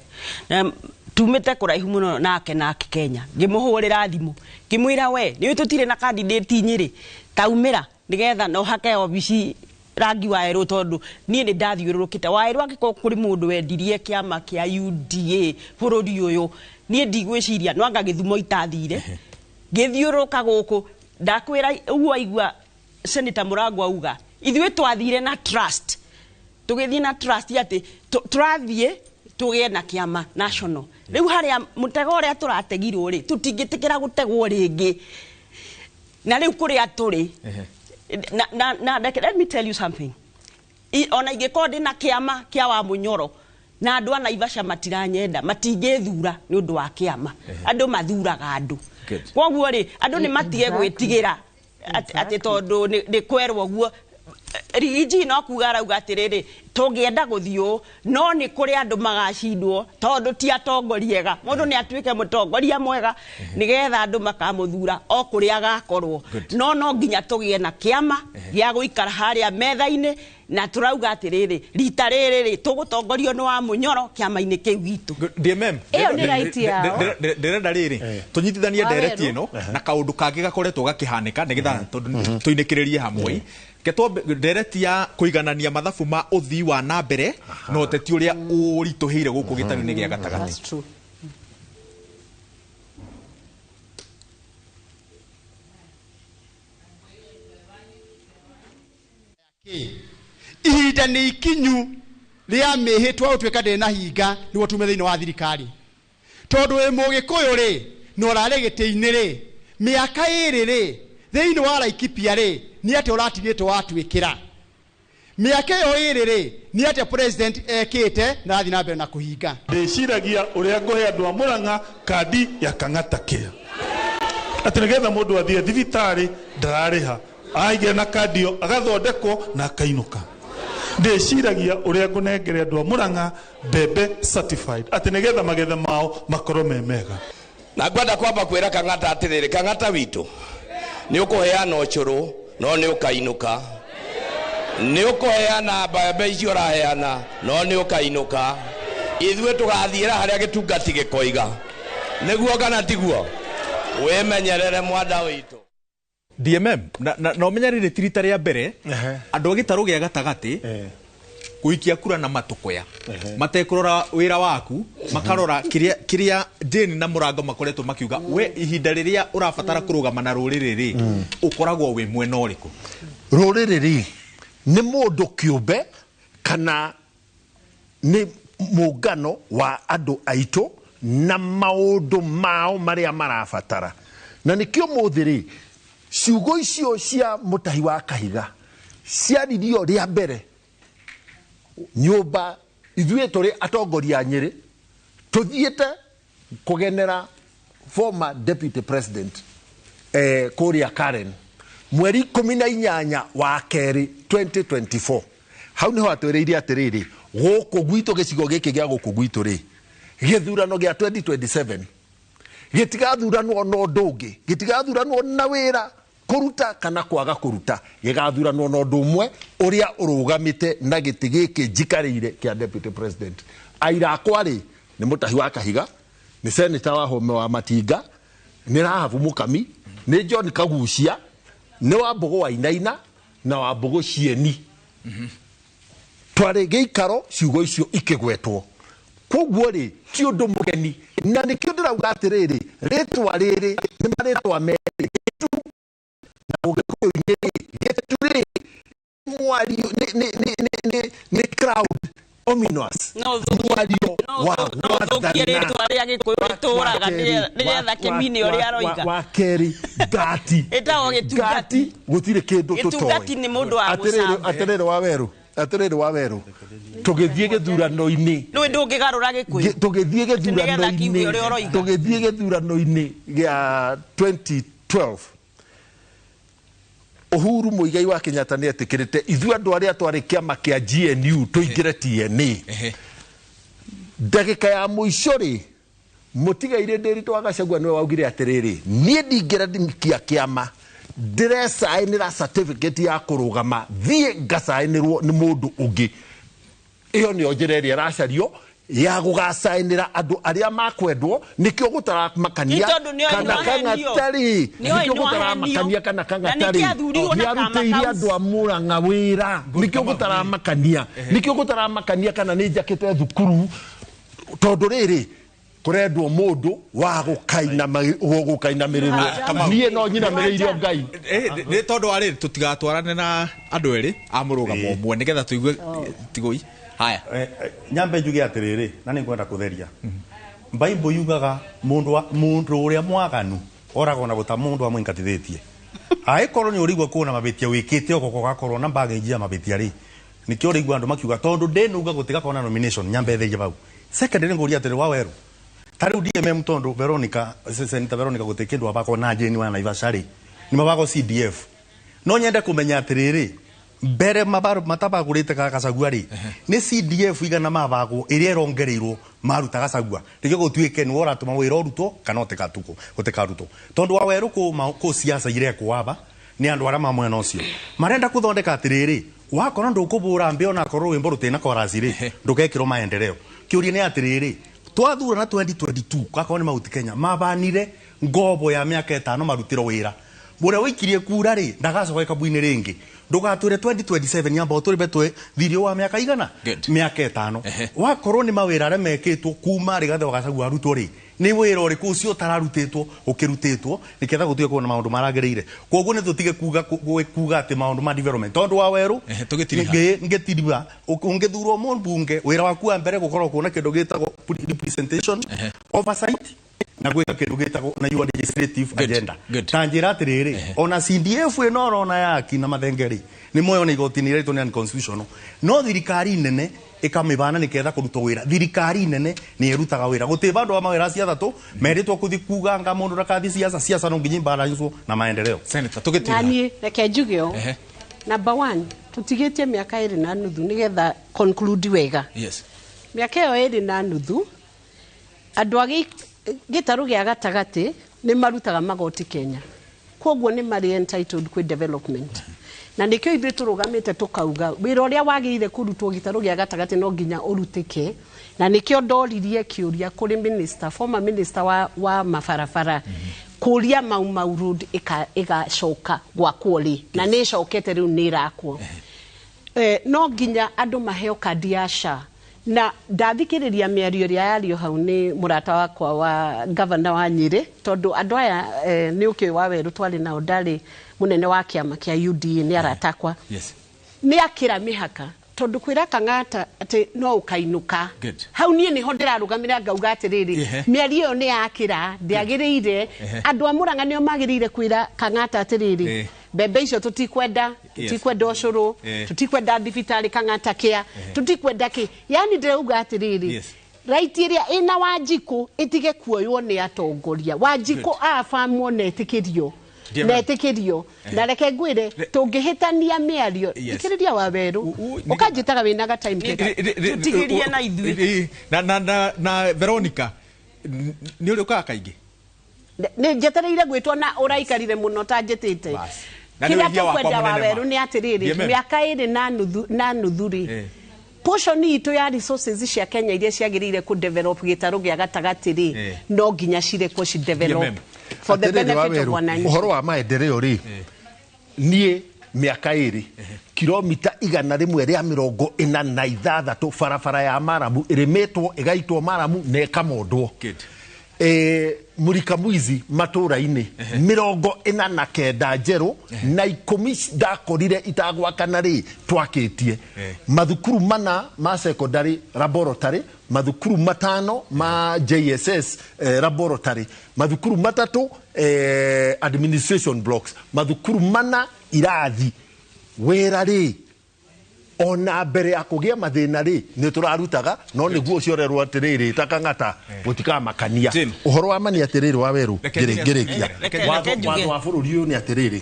na tumĩte kũraihu mũno nake Kenya ngĩmũhũrĩra thimũ ngĩmwĩra we nĩ tũtirĩ na candidate Nyĩrĩ taumĩra nĩgetha no hake obici rangi wa erũ tondu niĩ nĩ ndathiũrũrũkĩte wa erũ angĩkorwo kũrĩ mũndũ wendirie kĩama kĩa UDA bũrũri ũyũ niĩ ndigwĩciria no anga gĩthumo itathire ngĩthiũrũrũka gũkũ ndakwĩra ũguo aigua Senator Mũrango auga ithuĩ twathire na trust tũgĩthiĩ na trust atĩ tũrathiĩ tũgĩe na kĩama national rĩu harĩa mũtego ũrĩa tũrategirwo rĩ tũtingĩtĩkĩra gũtegwo rĩngĩ na rĩu kũrĩa tũrĩ na let me tell you something ona ingĩkorwo ndĩ na kĩama kĩa wa Mũnyoro na andu a Naivasha matiranyenda matingĩthura nĩ ũndũ wa kĩama andũ mathuraga andũ koguo rĩ andũ nĩ matige gwĩtigĩra atĩ tondũ nĩ kwerwo guo Rigiji no kuga arauga atĩrĩrĩ tũngĩenda gũthiĩ ũũ no nĩ kũrĩ andũ magacindwo tondũ ti atongoria ega mũndũ nĩ atuĩke mũtongoria mwega nĩgetha andũ makamũthura o kũrĩa agakorwo no nginya tũgĩe na kĩama gĩa gũikara harĩa metha-inĩ na tũrauga atĩrĩrĩ rita rĩrĩ rĩ tũgũtongorio nĩ wa Mũnyoro kĩama-inĩ kĩu gitũ DMM ĩyo nĩ right yao ndĩrenda rĩrĩ tũnyitithanie ndereti ĩno na kaũndũ kangĩ gakoretwo gakĩhanĩka nĩgetha tũinĩkĩrĩrie hamwe ketwo ndereti ya kũiganania mathabu ma ũthii wa na mbere na ũteti ũrĩa ũritũhĩire gũkũ gĩtarũ-inĩ gĩa gatagatĩ. Ihinda nĩ ikinyu rĩa mĩhĩtwa ũtuĩka ndĩrĩ na hinga nĩguo tume thĩinĩ wa thirikari tondũ wĩ mũgĩkũyũ rĩ na ũrarĩ gĩtĩ-inĩ rĩ mĩaka ĩrĩ rĩ Thĩinĩ wa Laikipia rĩ, nĩ atĩa ũratigĩte watwĩkĩra? Mĩaka ĩyo ĩrĩ rĩ, nĩ atĩa president ekĩte na arathiĩ na mbere na kũhinga? Ndĩciragia ũrĩa ngũhe andũ a Murang'a kandi ya Kang'ata Care, atĩ nĩgetha mũndũ athiĩ thibitarĩ ndararĩha, aigĩa na kandi ĩyo agathondekwo na akainũka. Ndĩciragia ũrĩa ngũnengere andũ a Murang'a mbembe certified, atĩ nĩgetha magetha mao makorwo me mega. Na ngwenda kwamba kwĩra Kang'ata atĩrĩrĩ, Kang'ata witũ nĩ ũkũheana ũcũrũ no nĩ ũkainũka, nĩ ũkũheana mbembe icio ũraheana no nĩ ũkainũka. Ithuĩ tũgathiĩra harĩa gĩtungati gĩkoiga, nĩguo kana tiguo? Wĩmenyerere mwanda witũ. DMM na ũmenye rĩrĩ ti rita rĩa mbere andũ a gĩtarũ gĩa gatagatĩ gũikia kura na matũkũya matekũrora wĩra waku, makarora kĩrĩa Jane na Mũrango makoretwo makiuga we ihinda rĩrĩa ũrabatara kũrũgama na rũrĩrĩ rĩ, ũkoragwo wĩ mwena ũrĩkũ? Rũrĩrĩ rĩ nĩ mũndũ kĩũmbe kana nĩ mũngano wa andũ aitũ na maũndũ mao marĩa marabatara. Na nĩkĩo mũthĩ rĩ, ciugo icio cia mũtahi wa kahiga ciaririo rĩa mbere nyũmba ithuĩ tũrĩ atongoria a Nyĩrĩ tũthiĩte kũgenera former deputy president kũrĩa Karen mweri 18 wa kerĩ 2024. Hau nĩho atwĩrĩire atĩrĩrĩ, gũkũ gwitũ gĩcigo gĩkĩ gĩa gũkũ gwitũ rĩ, gĩthurano gĩa 2027 gĩtigathuranwo na ũndũ ũngĩ, gĩtigathuranwo na wĩra kũruta kana kwaga kũruta, gĩgathuranwo na ũndũ ũmwe ũrĩa ũrũgamĩte na gĩtĩ gĩkĩ njikarĩire kĩa deputy president. Aira akwa rĩ nĩ mũtahi wa kahiga, nĩ senator wa Home wa Matinga, nĩ Rahabu Mũkami, nĩ John Kagucia, nĩ Wambũgũ Wainaina na Wambũgũ Cieni. Twarĩ gĩikaro ciugo icio ikĩgwetwo. Koguo rĩ ti ũndũ mũgeni, na nĩkĩo ndĩrauga atĩrĩrĩ, rĩtwa rĩrĩ nĩ marĩtwa merĩ, na ũgĩkũyũ-inĩ rĩ, gĩtu rĩ mwario nĩ crowd ominous, mwario wa thũkie rĩtwa rĩa Gĩkũyũ rĩtũraga nĩgetha kĩmini ũrĩa aroiga. Wa kerĩ ngati, ĩtagwo gĩtungati, gũtirĩ kĩndũ tũtoĩ. Gĩtungati nĩ mũndũ wa gũcamba. Atĩrĩrĩ wa werũ, atĩrĩrĩ wa werũ, tũgĩthiĩ gĩthurano-inĩ, nĩ ndũngĩgarũra Gĩkũyũ, tũgĩthiĩ gĩthurano-inĩ, tũgĩthiĩ gĩthurano-inĩ gĩa 2012 Uhuru Muigai wa Kenyatta nĩ etĩkĩrĩte ithuĩ andũ arĩa twarĩ kĩama kĩa GNU tũingĩre TNA. Ndagĩka ya mũico rĩ, mũtigairĩ Ndiritu wa Gachagua nĩwe waugire atĩrĩrĩ, niĩ ndingĩra kĩama ndĩrecaĩnĩra certificate ya kũrũgama thiĩ ngacaĩnĩrwo nĩ mũndũ ũngĩ. Ĩyo nĩyo njĩra ĩrĩa ĩracario ya gũgacaĩnĩra andũ arĩa makwendwo. Nĩkĩo gũtaramakania kana Kang'ata rĩ, nĩkĩo gũtaramakania kana Kang'ata rĩ nĩarutĩire andũ a Murang'a wĩra, nĩkĩo gũtaramakania, nĩkĩo gũtaramakania kana nĩ njakĩte thukuru, tondũ rĩrĩ kũrendwo mũndũ wa gũkainamĩrĩrwo. Niĩ no nyinamĩrĩirio Ngai. Nĩ tondũ wa rĩrĩ tũtigatwarane na andũ erĩ a mũrũgamo ũmwe nĩgetha tũigue tigũi. Haya, nyambe njuge atĩrĩrĩ, na nĩ ngwenda kũtheria. Bible yugaga mũndũ ũrĩa mwaganu oragwo na gũta mũndũ amũingatithĩtie. Angĩkorwo nĩ ũrĩigua kuona mabĩtia wĩkĩte ũgoka ũgakorwo na baggage ya mabĩtia rĩ, nĩkĩo ũrĩigua andũ makiuga tondũ ndĩnuga gũtigakorwo na nomination, nyambe therie bau. Second nĩ ngũria atĩrĩ wa werũ, ta rĩu DMM tondũ Veronica, Senator Veronica gũtirĩ kĩndũ abakwo na Jane wa Naivasha rĩ, nĩ mabakwo CDF. No nyende kũmenya atĩrĩrĩ, mbere matabagũrĩte Gachagua rĩ, nĩ CDF igana mabagwo ĩrĩa ĩrongereirwo maruta Gachagua nĩkĩo gũtuĩke nĩwe ũratũma wĩra ũrutwo kana ũtikarutwo. Tondũ wa werũ kũ siasa irekwo aba nĩ andũ arĩa ma mwena ũcio marenda kũthondeka atĩrĩrĩ, wakorwo ndũkũbũra mbĩ onakorwo rwĩmbo rũtĩna chorus rĩ, ndũgekĩrwo maendeleo. Kĩũria nĩ atĩrĩrĩ, twathurana 2022 gakorwo nĩ Mount Kenya mabanire ngobo ya mĩaka 5 marutĩrwo wĩra, mũrĩa wĩikirie kura rĩ ndagacoka gĩkabu-inĩ rĩngĩ. Ndũgatwĩre 2027 nyamba ũtũrĩbe twĩ thirĩ wa mĩaka igana, mĩaka 5. Wakorwo nĩ mawĩra arĩa mekĩtwo kuma Rigathĩ wa Gachagua arutwo rĩ, nĩ wĩra ũrĩkũ ũcio ũtararutĩtwo ũkĩrutĩtwo nĩketha gũtuĩke kuona maũndũ maragĩrĩire. Koguo nĩ tũtige kuga atĩ maũndũ ma development tondũ wa werũ ngĩtiriha ũngĩthurwo mũmbunge wĩra waku wa mbere gũkorwo kuona kĩndũ gĩtagwo representation, oversight na Na gwĩka kĩndũ gĩtagwo na your legislative agenda. Ta njĩra atĩrĩrĩ, ona CDF ĩno ũrona yaki na mathengeri nĩ moyo na igoti-inĩ rĩretwo nĩ unconstitutional, no thirikari nene ikamĩbana nĩketha kũrutwo wĩra. Thirikari nene nĩ ĩrutaga wĩra, gũtirĩ bandũ wa mawĩra cia thatũ merĩtwo kũthi kuga nga mũndũ ndakathi siasa. Siasa no nginya imbalance na maendeleo. Senator, Na niĩ reke njuge ũũ. Number one, tũtigĩtie mĩaka 2.5 nĩgetha conclude wega. Mĩaka ĩyo 2.5, andũ a gĩtarũ gĩa gatagatĩ nĩ marutaga magoti Kenya, koguo nĩ marĩ entitled kwĩ development, na nĩkĩo ithuĩ tũrũgamĩte tũkauga wĩra ũrĩa wagĩrĩire kũrutwo gĩtarũ gĩa gatagatĩ no nginya ũrutĩke. Na nĩkĩo ndoririe kĩũria kũrĩ minister, former minister wa mabarabara, kũria Mau Mau Road ĩgacoka gwakwo rĩ, na nĩ ĩcokete rĩu, nĩ ĩrakwo. No nginya andũ maheo kandi ya SHA. Na ndathikĩrĩria mĩario ĩrĩa yario hau nĩ mũrata wakwa wa gavana wa Nyĩrĩ, tondũ andũ aya nĩ ũkĩũĩ wa werũ twarĩ nao, ndarĩ mũnene wa kĩama kĩa UDA, nĩ arata akwa. Nĩ akĩra mĩhaka, tondũ kwĩra Kang'ata atĩ no ũkainũka, hau niĩ nĩho ndĩrarũgamĩra ngauga atĩrĩrĩ, mĩario ĩyo nĩ yakĩra, ndĩagĩrĩire. Andũ a Mũrang'a nĩo magĩrĩire kwĩra Kang'ata atĩrĩrĩ, mbembe icio tũtikwenda, tũtikwenda ũcũrũ, tũtikwenda thibitarĩ Kang'ata kĩa, tũtikwenda kĩ. Yani ndĩrauga atĩrĩrĩ, right ĩrĩa ĩna Wanjikũ ĩtige kuoywo nĩ atongoria. Wanjikũ abamwo na etĩkĩrio, metĩkĩrio. Na reke ngwĩre, tũngĩhĩtania mĩario, thikĩrĩria wa werũ, ũkanjĩtaga wĩna ga time kega. Tũtigĩrie na ithuĩ. Na Veronica, nĩ ũrĩ ũkaga kaingĩ? Nĩ njetereire gwĩtwo na ũraikarire mũno ta njĩtĩte. Na nĩ Kĩrĩa wĩhia wakwa tũkwenda wa mũnene ma. werũ nĩ atĩrĩrĩ, DMM. mĩaka 2.5 rĩ, portion itũ ya resources cia Kenya iria ciagĩrĩire kũ develop gĩtarũ gĩa gatagatĩ rĩ, no nginya cirekwo ci develop DMM. for the Atĩrĩrĩ, benefit of Waweru, wananchi. ũhoro wa maendeleo rĩ, niĩ mĩaka 2, kilomita 146 barabara ya maramu ĩrĩmĩtwo, ĩgaitwo maramu na ĩkamondwo. Mũrika mwizi matũra-inĩ 49 njerũ na 10 ndakorire itagwakana rĩ, twakĩtie mathukuru 4 ma secondary laboratory, mathukuru 5 ma JSS laboratory, mathukuru 3 administration blocks, mathukuru 4 irathi. Wĩra rĩ, ona mbere ya kũgĩa mathĩna rĩ, nĩ tũrarutaga, no nĩguo ũcio ũrerwo atĩrĩrĩ ta Kang'ata gũtikamakania. Ũhoro wa mani atĩrĩrĩ, wa werũ, ngĩrĩkia, watho wa bũrũri ũyũ nĩ atĩrĩrĩ,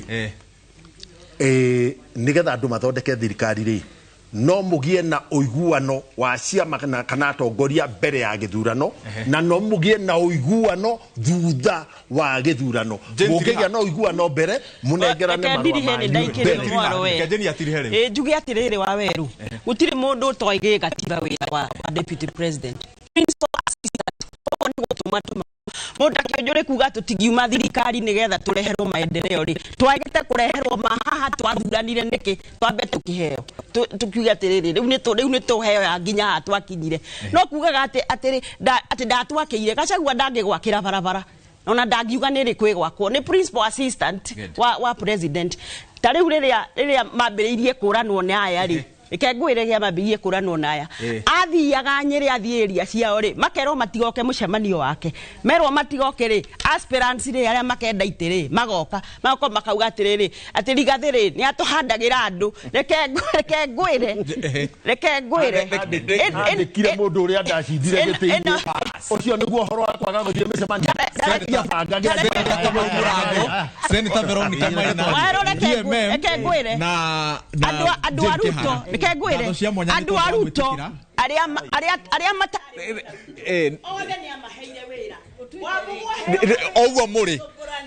nĩgetha andũ mathondeke thirikari rĩ, no mũgĩe na ũiguano wa ciama kana atongoria mbere ya gĩthurano, na no mũgĩe na ũiguano thutha wa gĩthurano. Mũngĩgĩa na ũiguano mbere, mũnengerane Reke marũa ndirihe nĩ manyu ndaikĩrio mbere. mwaro we. Ĩ njuge atĩrĩrĩ, wa werũ, gũtirĩ mũndũ ũtoĩ gatiba wĩra wa deputy president, principal assistant, ũguo nĩ gũtũma tũma mũndũ akĩonjore kuga tũtingiuma thirikari nĩgetha tũreherwo maendeleo rĩ, twagĩte kũreherwo ma haha twathuranire nĩkĩ? Twambe tũkĩheo, tukiuga atĩrĩrĩ, rĩu nĩ tũheo ya nginya haha twakinyire. No kugaga atĩ atĩrĩ atĩ ndatwakĩire Gachagua ndangĩgwakĩra barabara, ona ndangiuga nĩ rĩ kwĩ gwakwo nĩ principal assistant wa president. Ta rĩu rĩrĩa mambĩrĩirie kũranwo nĩ aya rĩ, reke ngwĩre, rĩrĩa mambĩrĩirie kũranwo na aya, athiaga Nyĩrĩ, athiĩ area ciao rĩ, makerwo matigoke mũcemanio wake. Merwo matigoke rĩ, aspirants rĩ, arĩa makenda itĩ rĩ, magoka magoka makauga atĩrĩrĩ, atĩ Rigathĩ rĩ nĩ atũhandagĩra andũ. Reke ngwĩre. Andĩkire mũndũ ũrĩa ndacindire gĩtĩ-inĩ, ũcio nĩguo ũhoro wa kwaga gũthiĩ mĩcemanio. Senator Veronica Maina, Waero, reke DMM, reke ngwĩre, na andũ a Jane Ruto, Kihara. reke ngwĩre, Ngatho cia mwanya nĩ andũ a tondũ wa Ruto gwĩtĩkĩra. arĩa matarĩ othe nĩ amaheire wĩra. Oguo mũrĩ,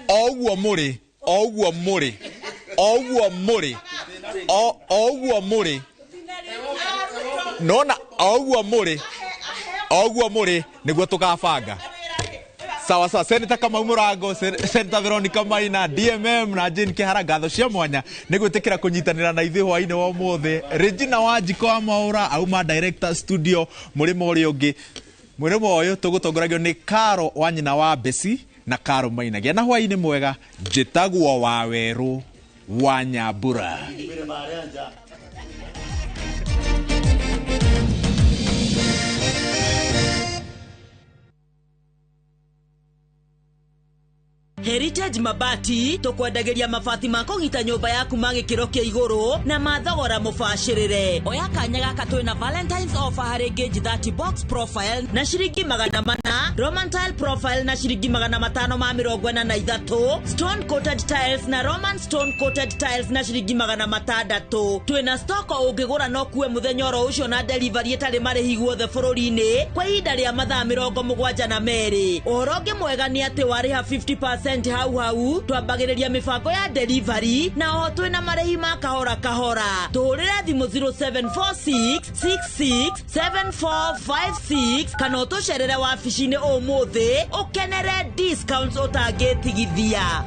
oguo mũrĩ, oguo mũrĩ, oguo mũrĩ, oguo mũrĩ, nona oguo mũrĩ, oguo mũrĩ nĩguo tũgabanga. Sawa sawa. Senator Kamau Murango, Senator Veronica Maina, DMM na Jane Kihara, ngatho cia mwanya nĩ gwĩtĩkĩra kũnyitanĩra na ithuĩ hwainĩ wa ũmũthĩ. Regina Wanjiko wa Mwaũra auma director studio mũrĩmo ũrĩa ũngĩ. Mũrĩmo ũyũ tũgũtongoragio nĩ Karo wa nyina wa Besi na Karo Maina. Gĩa na hwainĩ mwega. Njĩtagwo wa werũ wa Nyambura. Heritage Mabati tũkwendagĩria mabati ma kũgita nyũmba yaku ma gĩkĩro kĩa igũrũ na ma thogora mũbacĩrĩre. Oya kanya gaka twĩna Valentine's offer harĩ gauge 30 box profile na ciringi 400, Roman tile profile na ciringi 543, stone coated tiles na Roman stone coated tiles na ciringi 600. Twĩna stock ũngĩgũra no kuwe mũthenya oro ũcio na delivery ĩtarĩ marĩhi guothe bũrũri-inĩ kwa ihinda rĩa mathaa 72. Ũhoro ũngĩ mwega nĩ atĩ warĩha 50% hau hau twambagĩrĩria mĩbango ya delivery na oho twĩna marĩhi ma kahora kahora. Tũhũrĩre thimũ 0746 66 7456 kana ũtũcerere wabici-inĩ ũmũthĩ ũkenere discounts ũtangĩtigithia.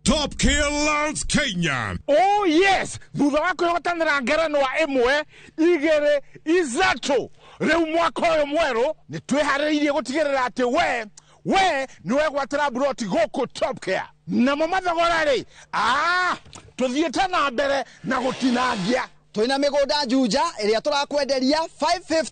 Top Care Lands Kenya. Oh yes, thutha wa kwĩhotanĩra ngerenwa 1, 2, 3 rĩu mwaka ũyũ mwerũ nĩ twĩharĩrĩirie gũtigĩrĩra atĩ we nĩ wegwatĩra mburoti gũkũ Top Care. Namo mathogora rĩ, tũthiĩte na mbere na gũtinangia. Twĩna mĩgũnda Juja ĩrĩa tũrakwenderia 550